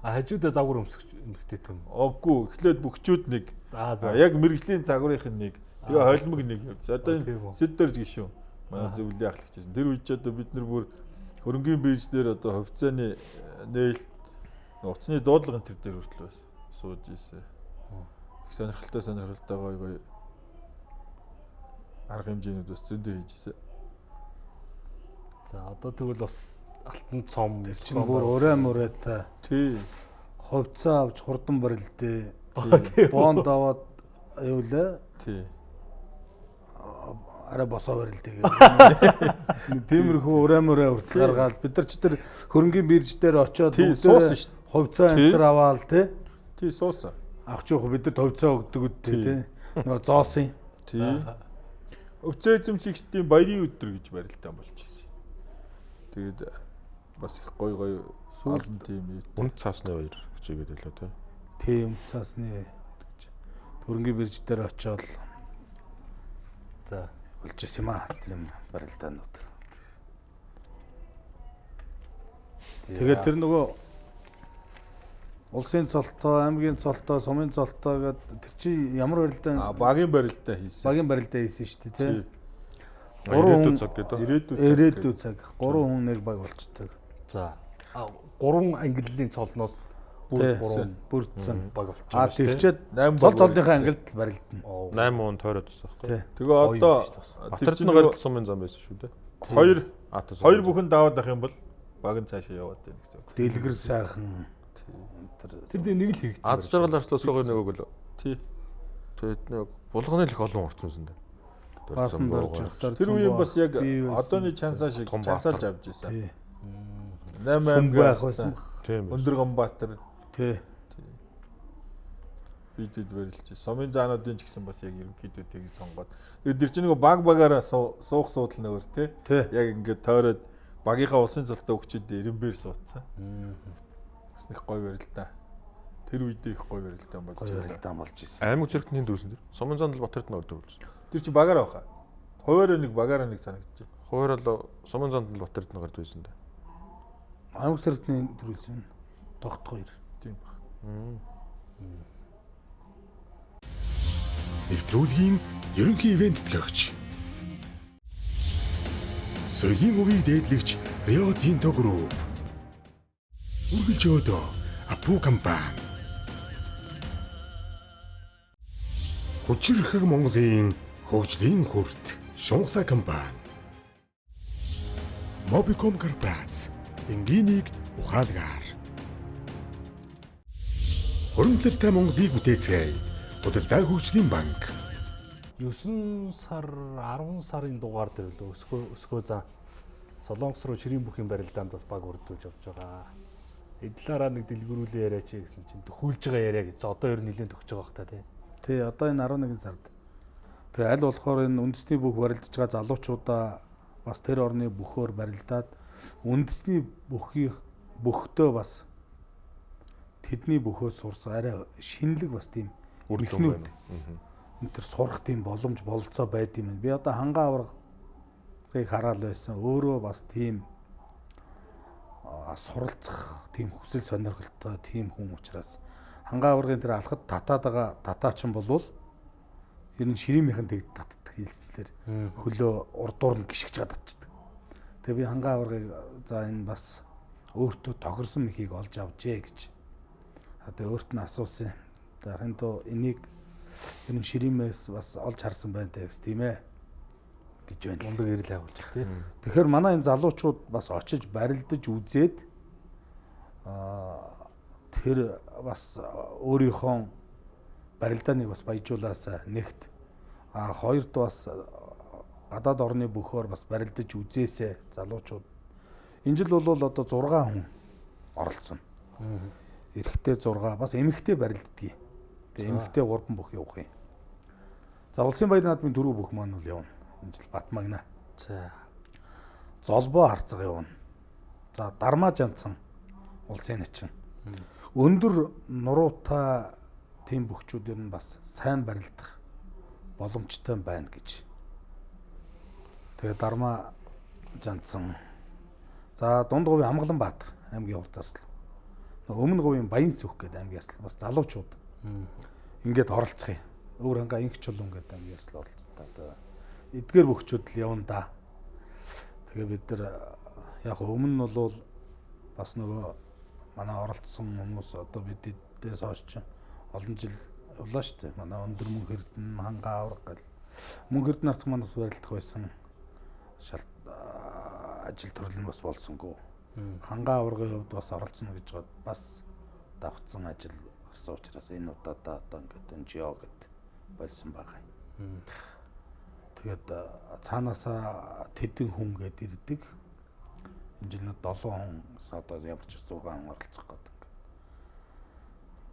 А хажуудаа загвар өмсөх эмэгтэй юм. Үгүй, эхлээд бөхчүүд нэг. Аа за. Яг мэрэгжлийн загварынх нь нэг. Тэгээ холимог нэг явж. Одоо энэ сэддэрж гişүн. Манай зөвлөлийн ахлагч байсан. Тэр үед ч одоо бид нар бүр хөрөнгийн бирж дээр одоо хувьцааны нээлт утасны дуудлагын тэр дээр хүртэл бас сууж ийсэн. Их сонирхолтой гоё гоё арга хэмжээнүүд бас зөндөө хийж ийсэн. За одоо тэгвэл бас алтан цом тэр чинь бүр өрөө мөрөөтэй. Тий. Хувьцаа авч хурдан барилдээ. Бонд аваад юу лээ? Тий. Арай босоо барилдээ гэх. Тиймэрхүү өрөө мөрөө хүртэл гаргаал бид нар ч тэр хөрөнгийн бирж дээр очиод суусан шүү дээ. Хувьцаа энэ төр аваал тий. Тий суусан. Авч явах бид нар хувьцаа өгдөг үү тий. Нөгөө зоосон. Тий. Хувьцаа эзэмшигчдийн баярын өдөр гэж барилдаан болж ирсэн. Тэгээд бас их гоё гоё олон тийм юу. Үнд цаасны баяр гэж игээд байлаа тий. Тий, үнд цаасны гэж. Хөрөнгийн бирж дээр очиод за болж исэн юм аа тийм барилдаанууд. Тэгээд тэр нөгөө улсын цолтой, аймгийн цолтой, сумын цолтой гэдэг тэр чи ямар барилдаан? А багийн барилдаа хийсэн. Багийн барилдаа хийсэн шүү дээ тий. Гурван цаг гэдэг. Ирээдүй цаг. Гурван хүн нэг баг болчдөг. За. Гурван ангиллын цолноос бүр гурван бүрдсэн баг болчих. А тэгчээд цол цолныхаа ангилд барилдана. 8 хүн тойроод байсан байхгүй. Тэгээ одоо тэр чинь нөгөө сумын зам байсан шүү дээ. Хоёр бүхэн даваад ах юм бол баг нь цаашаа яваад байна гэсэн үг. Дэлгэр сайхан. Тэр дээр нэг л хийгдсэн. Аз жаргал арслаас хоёр нөгөөг л. Тий. Тэгээд нэг булганы л их олон урцсан юм дээ. Баасан дорж явахтар тэр үеийн бас яг одооны чансаа шиг чансаалж авч ирсэн. 8 аймаг байсан. Өндөр Ганбаатар. Тий. Бидэд барилж. Сумын заануудын ч гэсэн бас яг ерөнхийдөө тийг сонгоод. Тэгээд тэр чинь нөгөө баг багаараа суух суудал нөхөр тий. Яг ингээд тойроод багийнхаа улсын цолтой өгчүүд эренбэр суудсан. Бас нэг гоё барилдаа. Тэр үедээ их гоё барилдаан болж гоё барилдаан болж ирсэн. Аймаг зэрэгтний дүүсэн тэр. Сумын занд л Батэрт нөр дүүрсэн. Тэр чинь багаараа баха. Хуваараа нэг багаараа нэг санагдчих. Хуваараа л сумын занд л Батэрт нөр дүүсэн дээ. Аймаг зэрэгтний дүүрсэн. Тогт хоёр. Тийм баг. Нэвтрүүлгийн ерөнхий ивент төлөөгч. Соёлын өвийг дээдлэгч Рио Тинто Group. Үргэлж өөдөө Апу компани. Хүчирхэг Монголын хөгжлийн хүрт Шунхлаа компани. Mobicom корпорац энгийнийг ухаалгаар. Хуримтлалтай Монголыг бүтээцгээе. Худалдаа хөгжлийн банк. 9 сар 10 сарын дугаар дээр л өсгөө зан Солонгос руу ширийн бүхийн барилдаанд бас баг үрдүүлж явж байгаа. Эдлаараа нэг дэлгэрүүлээ яриач гэсэн чинь төхүүлж байгаа яриа гэсэн. Одоо ер нь нэлээд төгсөж байгаа бох та тий. Тий, одоо энэ 11 сард Тэгээ аль болохоор энэ үндэсний бүх барилдаж байгаа залуучуудаа бас тэр орны бөхөөр барилдаад үндэсний бүхийг бөхтөө бас тэдний бөхөөс сурсан арай шинэлэг бас тийм Үр дүн байна. Энэ төр сурах тийм боломж бололцоо байд юм. Би одоо хангаа аваргыг хараал байсан. Өөрөө бас тийм суралцах тийм хүсэл сонирхолтой тийм хүн учраас хангаа аваргын тэр алхад татаад байгаа татаачин болвол ер нь ширээмийнхэн тэгж татдаг хэлсэнлэр хөлөө урдуур нь гიშгэж байгаа татчихдаг. Тэгээ би хангаа аваргыг за энэ бас өөртөө тохирсон мехийг олж авчээ гэж. Тэгээ өөрт нь асуусан. За хин дөө энийг ер нь ширээмээс бас олж харсан байна те гэсэн тийм гэж байна. Мундаг эрэл хайгуулж тий. Тэгэхээр манай энэ залуучууд бас очиж барилдаж үзээд тэр бас өөрийнхөө барилдааныг бас баяжуулаасаа нэгт, хоёрт бас гадаад орны бөхөөр бас барилдаж үзээсээ залуучууд. Энэ жил бол одоо 6 хүн оролцсон. Эрэгтэй 6, бас эмэгтэй барилддгийг. Тэгээ эмэгтэй 3 бүх явах юм. За улсын баяр наадмын 4 бүх маань бол явна. Энэ жил Батмагна. За. Золбоо харцаг явна. За Дармаа Жандсан улсын начин. Өндөр нуруутай тийм бөхчүүд ер нь бас сайн барилдах боломжтой байна гэж. Тэгээ Дармаа Жандсан. За дунд говийн Амгалан Баатар аймгийн хурц арслан. Өмнө говийн Баян сүх гэдэг аймгийн арслан бас залуучууд. Ингээд оролцох юм. Өвөр хангаа инх чулуун гэдэг аймгийн арслан оролцсон. Одоо эдгээр бөхчүүд л явна да. Тэгээ бид нар яг өмнө нь бол бас нөгөө манай оролцсон хүмүүс одоо бид эдээс хойш чинь олон жил явлаа шүү дээ. Манай өндөр мөнх эрдэнэ, хангаа авраг гэл. Мөнх эрдэнэ арцг манаас барилдах байсан шалт ажил төрөл нь бас болсонгүй. Хангаа аваргын хувьд бас оролцсон гэж бод бас давхцсан ажил гарсан учраас энэ удаадаа одоо ингээд энэ жио гэд болсон байгаа юм. Тэгээд цаанаасаа тэдэн хүн гээд ирдэг. Энэ жил нь 7 хүн одоо ямар ч 6 хүн оролцох гэдэг ингээд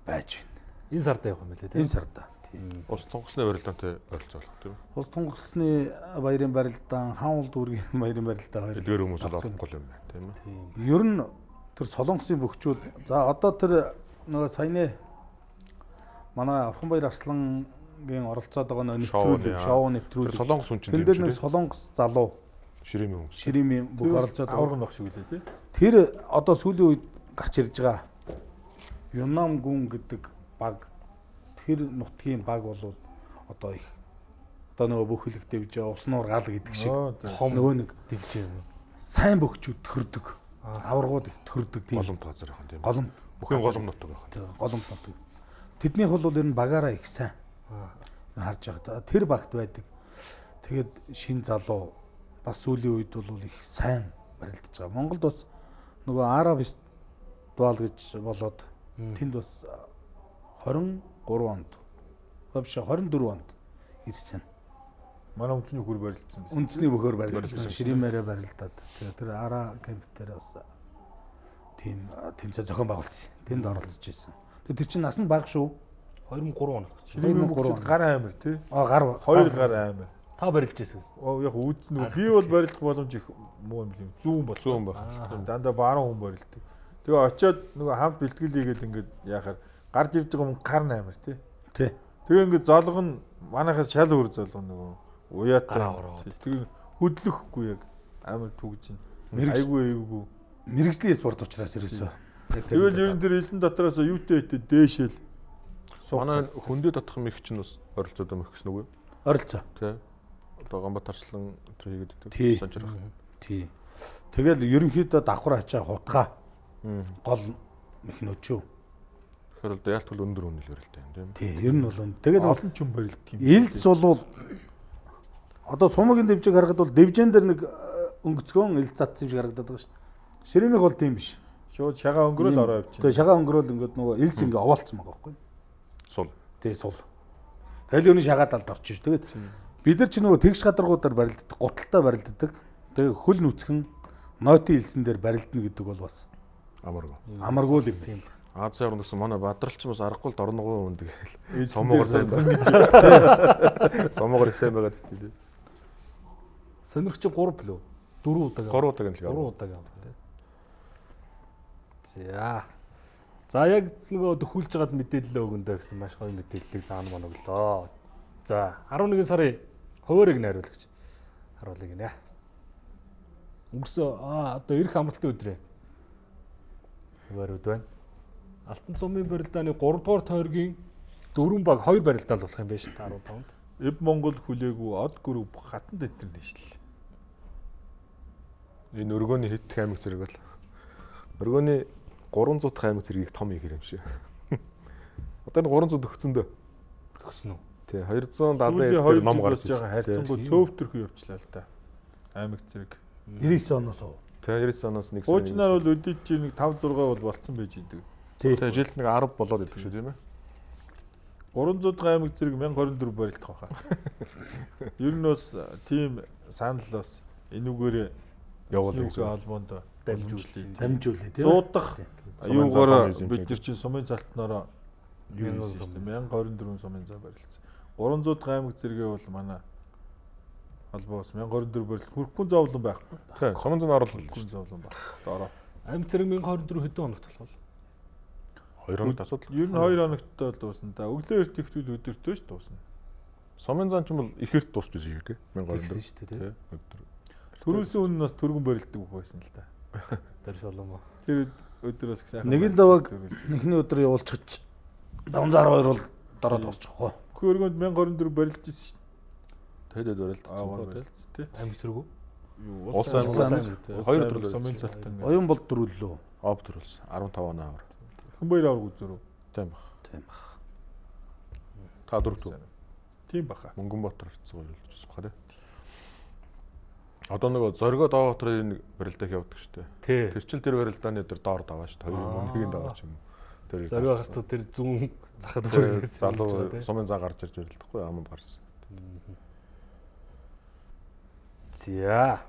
байж байна. Энэ сард явах юм билээ тийм. Энэ сард. Тийм. Улс тунхагсны барилдаантай ойролцоо болох тийм. Улс тунхагсны баярын барилдаан, хаан уул дүүргийн баярын барилдаа хоёр. Эдгээр хүмүүс бол орохгүй юм байна тийм ээ. Ер нь тэр Солонгосын бөхчүүд за одоо тэр нөгөө саяны манай Орхонбаяр Арслангийн оролцоод байгаа нэвтрүүлэг, шоу нэвтрүүлэг. Солонгос хүн чинь тийм. Тэр нэг Солонгос залуу ширээмийн хүмүүс. Ширээмийн бүх оролцоод аварга нөх шиг үлээ тий. Тэр одоо сүүлийн үед гарч ирж байгаа Юнам гүн гэдэг баг, тэр нутгийн баг бол одоо их одоо нөгөө бүх хэлэг дэвжээ уснуур гал гэдэг шиг нөгөө нэг дэвжээ юм. Сайн бөхчүүд төрдөг. Аваргууд их төрдөг тийм. Голомт газар байх тийм. Голомт. Бүхэн голомт нутаг байх. Голомт нутаг. Тэднийх бол ер нь багаараа их сайн. Харж байгаа. Тэр багт байдаг. Тэгээд шин залуу бас сүүлийн үед бол их сайн барилдаж байгаа. Монголд бас нөгөө Ара фестивал гэж болоод тэнд бас 23 онд биш 24 онд ирсэн. Манай үндэсний хөр барилдсан байсан. Үндэсний бөхөр барилдсан. Ширээмээрээ барилдаад. Тэгээ тэр Ара кемп дээр бас тийм тэмцээн зохион байгуулсан. Тэнд оролцож ирсэн. Тэгээ тэр чинь нас нь бага шүү. 23 он. Ширээмийн бөхчүүд гар амир тий. Аа гар хоёр гар амир. Та барилж ирсэн. Яг үүдсэн нөгөө би бол барилдах боломж их муу юм юм. Зүүн бол. Зүүн баг. Дандаа баруун хүн барилдаг. Тэгээ очиод нөгөө хамт бэлтгэл хийгээд ингээд яхаар гарч ирж байгаа хүн гар амир тий. Тий. Тэгээ ингээд золго нь манайхаас шал өөр золго нөгөө уяатай. Тэгээ хөдлөхгүй яг амир түгж байна. Айгүй айгүй. Мэргэжлийн спорт учраас ерөөсөө. Тэгэл ер нь тэр элсэн дотроос юутэй хэвтэй дээшэл. Манай хөндөө дотох мэх чинь бас оролцоод мэх гэсэн үг үү? Оролцоо. Тий. Одоо Ганбат Арслан тэр хийгээд байдаг. Санжирах. Тий. Тэгэл ерөнхийдөө давхар ачаа хутгаа. Гол мехнүүд шүү. Тэгэхээр л яалтгүй өндөр үнэл барилтай юм тийм. Тий, ер нь бол өндөр. Тэгээд олон ч юм барилдаг юм. Элс бол одоо сумагийн дэвжээг харахад бол дэвжээн дээр нэг өнгөцгөн элс татсан юм шиг харагдаад байгаа шүү дээ. Ширэмийнх бол тийм биш. Шууд шагаа өнгөрөөл ороо явчихна. Тэгээ шагаа өнгөрөөл ингээд нөгөө элс ингээ овоолцсон байгаа байхгүй. Сул. Тий, сул. Тэгэл юуны шагаа талд орчих шүү. Тэгээд бид нар ч нөгөө тэгш гадаргуудаар барилддаг, гуталтай барилддаг. Тэгээ хөл нүцгэн нойтын элсэн дээр барилдна гэдэг бол бас Амаргүй. Амаргүй л юм. Тийм. Азийн орнд гэсэн манай бадралч бас аргагүй л дорногоо үнд гээл. Эзэн Сумуугаар дээр сайн суусан гэж. Сумуугаар их сайн байгаад тий. Сонирхч 3 билүү? 4 удаа. 3 удаа гэнэ л 3 удаа авах тий. За. За яг нөгөө төхүүлж байгаад мэдээлэл өгөндөө гэсэн маш гоё мэдээллийг заана маань өглөө. За 11 сарын хуваарийг найруулагч харуулъя гинэ. Өнгөрсөн одоо эх амралтын өдрөө хуваарууд байна. Алтан цомын барилдааны 3 дугаар тойргийн 4 баг 2 барилдаал болох юм байна шүү дээ 15-нд. Эв Монгол хүлээгүй од гүрв хатан дэвтэр нэшлээ. Энэ өргөөний хэд дэх аймаг зэрэг бол өргөөний 300 дахь аймаг зэргийг том их юм шиг. Одоо энэ 300 төгсөндөө. Төгсөн үү? Тий 270 Сүүлийн хоёр дээр ном жил гарч болж байгаа ирсэн. харьцангуй цөөвтөрхөн явчлаа л да. Аймаг зэрэг. 99 оноос уу? Тий 99 оноос нэг Хуучнаар бол өдөрт чи нэг 5 6 бол болцсон байж идэг. Тий. Тий жилд нэг 10 болоод идэх шүү тийм ээ. 300 дахь аймаг зэрэг 1024 барилдах байхаа. Ер нь бас тийм санал бас энүүгээрээ Явуул явуулах гэж. холбоонд Дамжуулъя. Дамжуулъя тийм. 100 дахь Сумын юугаар зам бид нар чинь сумын залтнараа юу Мянган хийсэн шүү дээ. сумын 1024 сумын зам барилцсан. 300 дахь аймаг зэрэгээ бол манай холбоо бас 1024 барилт хүрхгүй зовлон байхгүй. Тий сумын зам оруулах Хүрхгүй зовлон байх. Дороо. Аймаг зэрэг 1024 хэдэн хоногт болох вэ? 2 хоногт асуудал. Ер нь 2 хоногт л дуусна да. Өглөө эрт ихтэл өдөртөө ч дуусна. Сумын зам ч юм бол их эрт дуусч байсан шүү тий. Тэгсэн 1024. шүү дээ тий. Тий өдөр. Төрүүлсэн үн нь бас түргэн барилдаг бүх байсан л да. Дэрш болон уу. Тэр өдөр бас их сайхан. Нэгэн барилдаж давааг төрүүлсэн. Эхний өдөр явуулчихж 512 бол дараа дуусчих гоо. Бүхэн өргөнд 1024 барилж ирсэн шүү дээ. Тэдэд барилдсан Аа тий. барилдсан тий. Аймаг зэрэг үү? Юу Улс аймаг. Улс аймаг. Улс Хоёр аймаг өдөр сумын цалтан. Оюун бол дөрвөлөө. Об төрүүлсэн. 15 оны авар. Хэн баяр авраг үзэрв. Тийм баг. Тийм баг. Та дөрөв дүү. Тийм баха. Мөнгөн Батар харьцсан хоёр үлдчихсэн баха тий. Одоо нөгөө зоригоо Дооготрын нэг барилдаах явдаг шүү дээ. Тий. Тэр чил тэр барилдааны дээр доор даваа шүү дээ. Хоёр юм уу, нэг нь даваа ч юм уу. Тэр Зориго харцаа тэр зүүн захад Тэр бүрээс залуу сумын заа гарч ирж барилдахгүй аманд гарсан. За.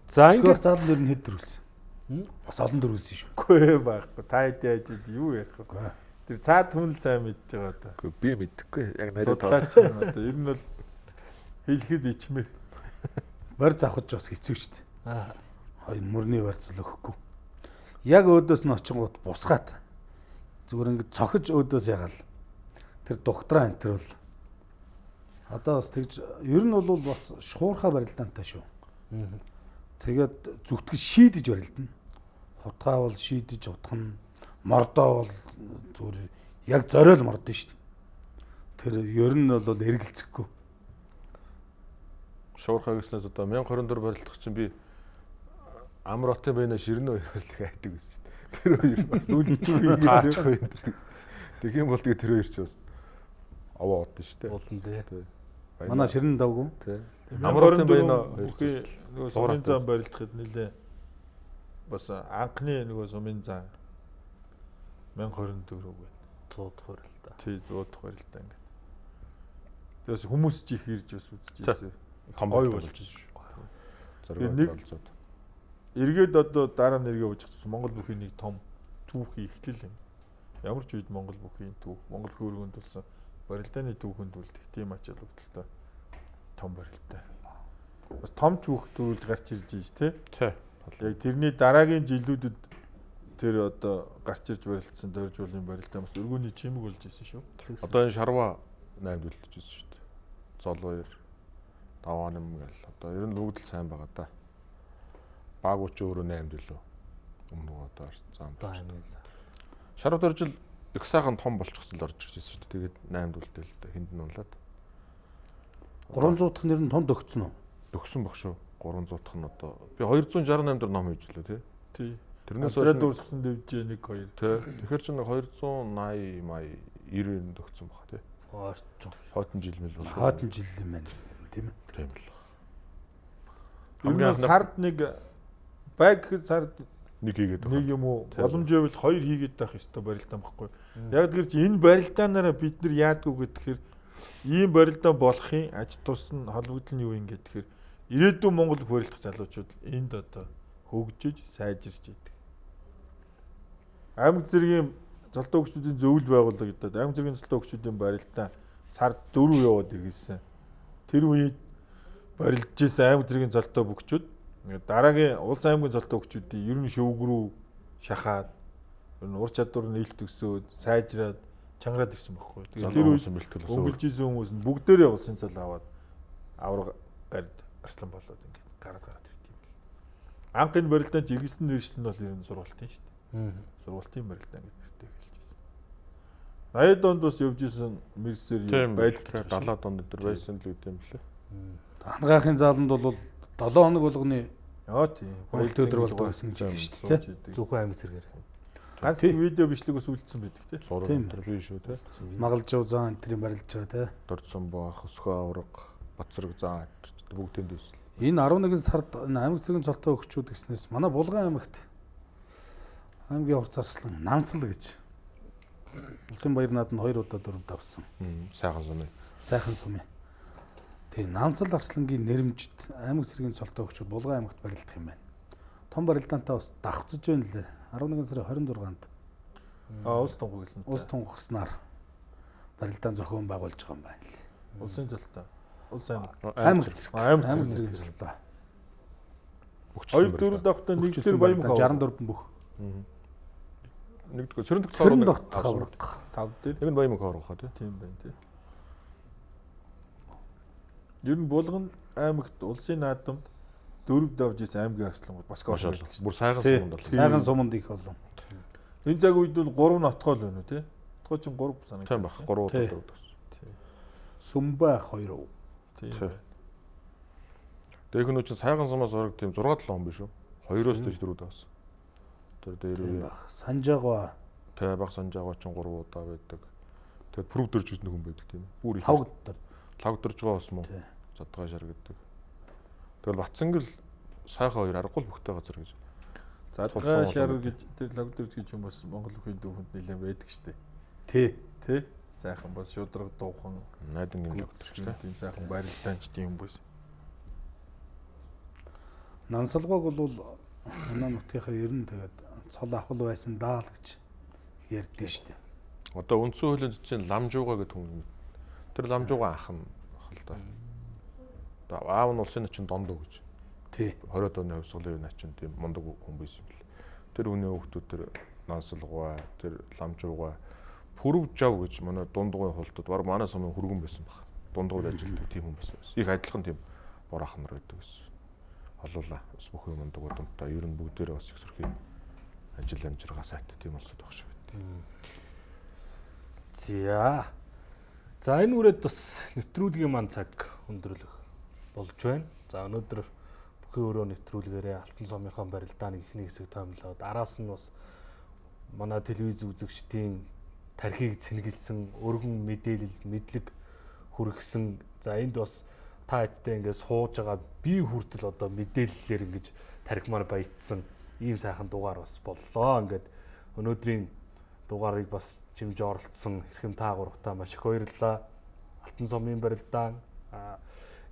За Ингээд ингээд заалан ер нь хэд дөрвөлсөн? Бас олон дөрвөлсөн шүү. Үгүй ээ, байхгүй. Та хэд яаж юу ярих вэ? Үгүй. Тэр цаад хүн л сайн мэдж байгаа одоо. Үгүй би мэдэхгүй. Яг нарийн Судлаач юм одоо. Ер нь бол хэлэхэд ичмээ. Барь завхаж бас хэцүү шүү дээ. Аа, Хоёр мөрний барьцал өгөхгүй. Яг өөдөөс нь очингууд бусгаад зүгээр ингээд цохиж өөдөөс ягаал. Тэр доктораа энэ төр бол одоо бас тэгж ер нь бол бас шуурхай барилдаантай шүү. Тэгээд зүтгэж шийдэж барилдана. Хутгаа бол шийдэж утгана. Мордоо бол зүгээр яг зориул мордно шүү дээ. Тэр ер нь бол эргэлзэхгүй. Шуурхай гэснээс одоо 1024 барилдах чинь би Амротын байна ширнэ хоёроос л их айдаг гэсэн чинь. Тэр хоёр бас Үлдчихгүй. таарчихгүй энэ төр. Тэгэх юм бол тэгээ тэр хоёр ч бас овоо одно шүү дээ. Удан тий. Тий. Манай ширэн давгүй. Тий. Амротын 1024 байна хоёр бүхий ч нөгөө зураг сумын зам барилдахад нэлээ бас анхны нөгөө сумын зам 1024 байна. 100 дахь барилдаа. Тий 100 дахь барилдаа ингээд. Тэгээс хүмүүс ч их ирж бас үзэж ирсэн. Том Гоё болж болж ирсэн. Тэгээ Зориг нэг- олзоод. Эргээд одоо дараа нь эргээ ууж гэсэн Монгол бүхийн нэг том түүхийн эхлэл юм. Ямар ч үед Монгол бүхийн түүх, Монгол хөргөнд болсон барилдааны түүхэнд үлдэх тийм ач холбогдолтой том барилдаа. Бас том ч түүх дөрүүлж гарч ирж ийж тэ. Тий. Яг тэрний дараагийн жилүүдэд тэр одоо гарч ирж барилдсан дөржуулын барилдаа бас өргөөний чимэг болж исэн шүү. Одоо энэ шарва 8-д үлдчихсэн шүү дээ. Зол 2 даваа 8 гэл. Одоо ер нь бүгд л сайн байгаа да. Баагуу ч өөрөө 8-д лөө. Өмнө нь одоо зам. Одоо аймгийн зам. Шарва дөржил их сайхан том болчихсон л орж ирж байсан шүү дээ. Тэгээд 8-д үлдээл л да. Хинд нь унлаад. 300 дахь нэр нь тунд өгцөн үү? Төгсөн баг шүү. 300 дахь нь одоо би 268 дээр ном хийж лээ тий. Тий. Тэрнээс Тэрнээс хойш дуусгасан дэвжээ 1 2. тий. Тэгэхээр чи нэг 280 мая 90 төгсөн баг тий. Орчим. Хойтон жил мэл бол. Хоотон жил юм байна тийм ээ. Тийм л. Ер нь Хамгийн анхны- сард нэг байг гэхэд сард Нэг хийгээд нэг юм уу Тийм. боломж байвал хоёр хийгээд байх ёстой барилдаан байхгүй. Яг тэр чи энэ барилдаанаараа бид нар яадгүй гэхээр ийм барилдаан болохын аж тус нь холбогдол нь юу юм гэхээр ирээдүйн Монгол их барилдах залуучууд энд одоо хөгжиж сайжирч идэг. Аймаг зэргийн золтоо өгчүүдийн зөвлөл байгуулагдаад аймаг зэргийн золтоо өгчүүдийн барилдаа сард 4 яваад эхэлсэн. Тэр үед барилдж исэн аймаг зэргийн золтоо бөгчүүд дараагийн улс аймгийн золтоо өгчүүдийн ер нь шөвг рүү шахаад ер нь ур чадвар нь ил төгсөөд сайжраад чангараад ирсэн байхгүй. Тэгээд тэр үед бэлтгэл өнгөлж исэн хүмүүс нь бүгдээрээ улсын цол аваад авраг гард арслан болоод ингээд гараад ирд юм бэл. Анх энэ барилдаан жигсэн нэршил нь бол ер нь сургалтын шүү дээ. Сургалтын барилдаан гэж нэртэй эхэлж байсан. 80-ад онд бас явж исэн мэрсээр байдаг гэж 70-ад онд өдр байсан л гэдэг юм лээ. Хангаахын зааланд бол 7 хоног болгоны Яа тийм. Баялт өдөр болдог байсан гэж хэлж шүү дээ. дээ. Зөвхөн аймаг зэргээр. Ганц нэг видео бичлэг бас үлдсэн байдаг тий. Зураг Тийм. өдр бий шүү те. Магалжуу зан энэ тэрийн барилж байгаа тий. Дордсон баах, өсгөө авраг, Бацраг зан бүгдэнд байсан. Энэ 11 сард энэ аймаг зэргийн цолтой өгчүүд гэснээс манай Булган аймагт аймгийн хурц арслан Нансал гэж улсын баяр нааданд 2 удаа дөрөв давсан. Сайхан сум. Сайхан сумын. Тэгээ Нансал арслангийн нэрмжид аймаг зэргийн цолтой өгчүүд Булган аймагт барилдах юм байна. Том барилдаантай бас давхцаж байна лээ. 11 сарын 26-нд А улс тунхаг гэсэн. улс тунхагснаар барилдаан зохион байгуулж байгаа юм байна лээ. Улсын цолтой. Улс аймаг. Аймаг зэрэг. Аймаг Аймаг зэрэг. зэргийн цолтой. 2 4 давхтаа нэг дээр баян 64 бүх. Нэгдүгээр цэрэн дэх Цэрэн тогтох авраг. 5 дээр Нэг нь баян мөнгө авраг хаа тий. тийм байна тий. Ер нь Булган аймагт улсын наадамд дөрөв давж исэн аймгийн арслангууд бас Маш гол олон. байдаг шүү Бүр сайхан Тий. суманд болсон. Сайхан суманд их олон. дээ. Энэ цаг үед бол 3 нотгоо л байна уу тий? Нотгоо чинь 3 санагдав. Тийм баг. 3 Тий. удаа дөрөв давсан. Сүмбай 2. Тийм Тий. байна. Тэгээ их нөө чинь сайхан сумаас орог тийм 6 7 он биш үү? Хоёроос дэш дөрөв давсан. Тэр дээр Тийм үе байх. Санжаага тэ баг санжаага чинь 3 удаа байдаг. Тэгээд пүрв дөрж гэсэн хүн байдаг тийм ээ. Бүр их. лавг дор. Лав дөрж байгаа бас мó. Тий. Задгай шар гэдэг. Тэгэл Батсангэл сайхан хоёр аргагүй л бүхтэй газар гэж. Задгай шар гэж тэр лавдэрж гэж юм бас Монгол бүхийн дүүхэнд нэлээд байдаг шүү дээ. Тий. Тэ? Сайхан бас шудраг дуухан Найдангийн лав дөрж гүцэн тийм сайхан барилдаанч тийм юм бас. Нансалгоог бол манай нутгийнхаа ер нь тэгээд цол ахвал байсан даа л гэж ярьдэн шүү дээ. Одоо үндсэн хуулийн цэцгийн ламжууга гэдэг хүн. Тэр ламжууга ах нь ах л да. Одоо аав нь улсын начин дондоо гэж. Тий. 20-од оны хувьсгалын начин тийм мундаг хүн байсан юм бэл. Тэр хүний хүүхдүүд тэр нансалгуй, тэр ламжууга пүрв жав гэж манай дундгуйн хулдад баг манай сумын хүргэн байсан баг. Дундгуйд ажилладаг тийм хүн байсан. Их адилхан тийм бор ах нар байдаг гэсэн. Олуула бас бүх юм мундаг удамтай ер нь бүгдээрээ бас их сөрхий ажил амжиргаа сайтай тийм улсууд байх шиг байт. За. За энэ үрээд бас нэвтрүүлгийн маань цаг өндөрлөх болж байна. За өнөөдөр бүхэн өрөө нэвтрүүлгээрээ Алтан сумынхаа барилдааныг эхний хэсэг томлоод араас нь бас манай телевиз үзэгчдийн тархийг цэнгэлсэн өргөн мэдээлэл мэдлэг хүргэсэн. За энд бас та хэдтэй ингээд сууж байгаа би хүртэл одоо мэдээллээр ингэж тархимаар баяжсан ийм сайхан дугаар бас боллоо. Ингээд өнөөдрийн дугаарыг бас чимж оролцсон эрхэм та гуравтаа маш их баярлалаа. Алтан сумын барилдаан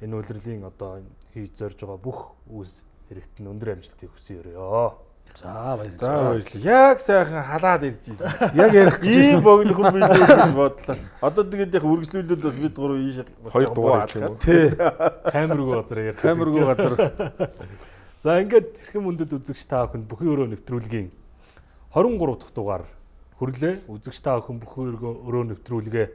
энэ улирлын одоо хийж зорж байгаа бүх үүс хэрэгт нь өндөр амжилтыг хүсье өрөө. За баярлалаа. За баярлалаа. Яг сайхан халаад ирж ийсэн. Яг ярих гэж Ийм байсан. богинохон видео гэж бодлоо. Одоо тэгээд яг үргэлжлүүлээд бас бид гурав ийш бас Хоёр жоохон дугаар буу хийх юм уу? алхаас. Тий. Камергүй газар ярих. Камергүй газар. За ингээд хэрхэн мөндөд үзэгч та бүхэнд бүхэн өрөө нэвтрүүлгийн 23 дахь дугаар хүрлээ. Үзэгч та бүхэн бүхэн өрөө нэвтрүүлгээ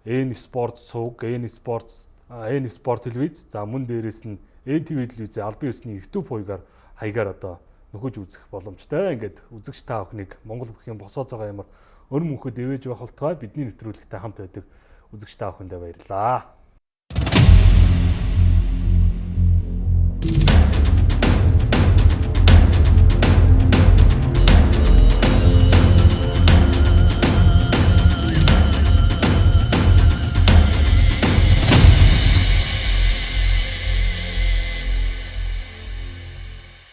N Sports сувг, N Sports, N Sport телевиз, за мөн дээрээс нь NTV телевизийн албан ёсны YouTube хаягаар одоо нөхөж үзэх боломжтой. Ингээд үзэгч та бүхнийг Монгол бүхийн босоо цагаан ямар өн мөнхөд ивэж байх болтугай бидний нэвтрүүлэгтэй хамт байдаг үзэгч та бүхэндээ баярлалаа.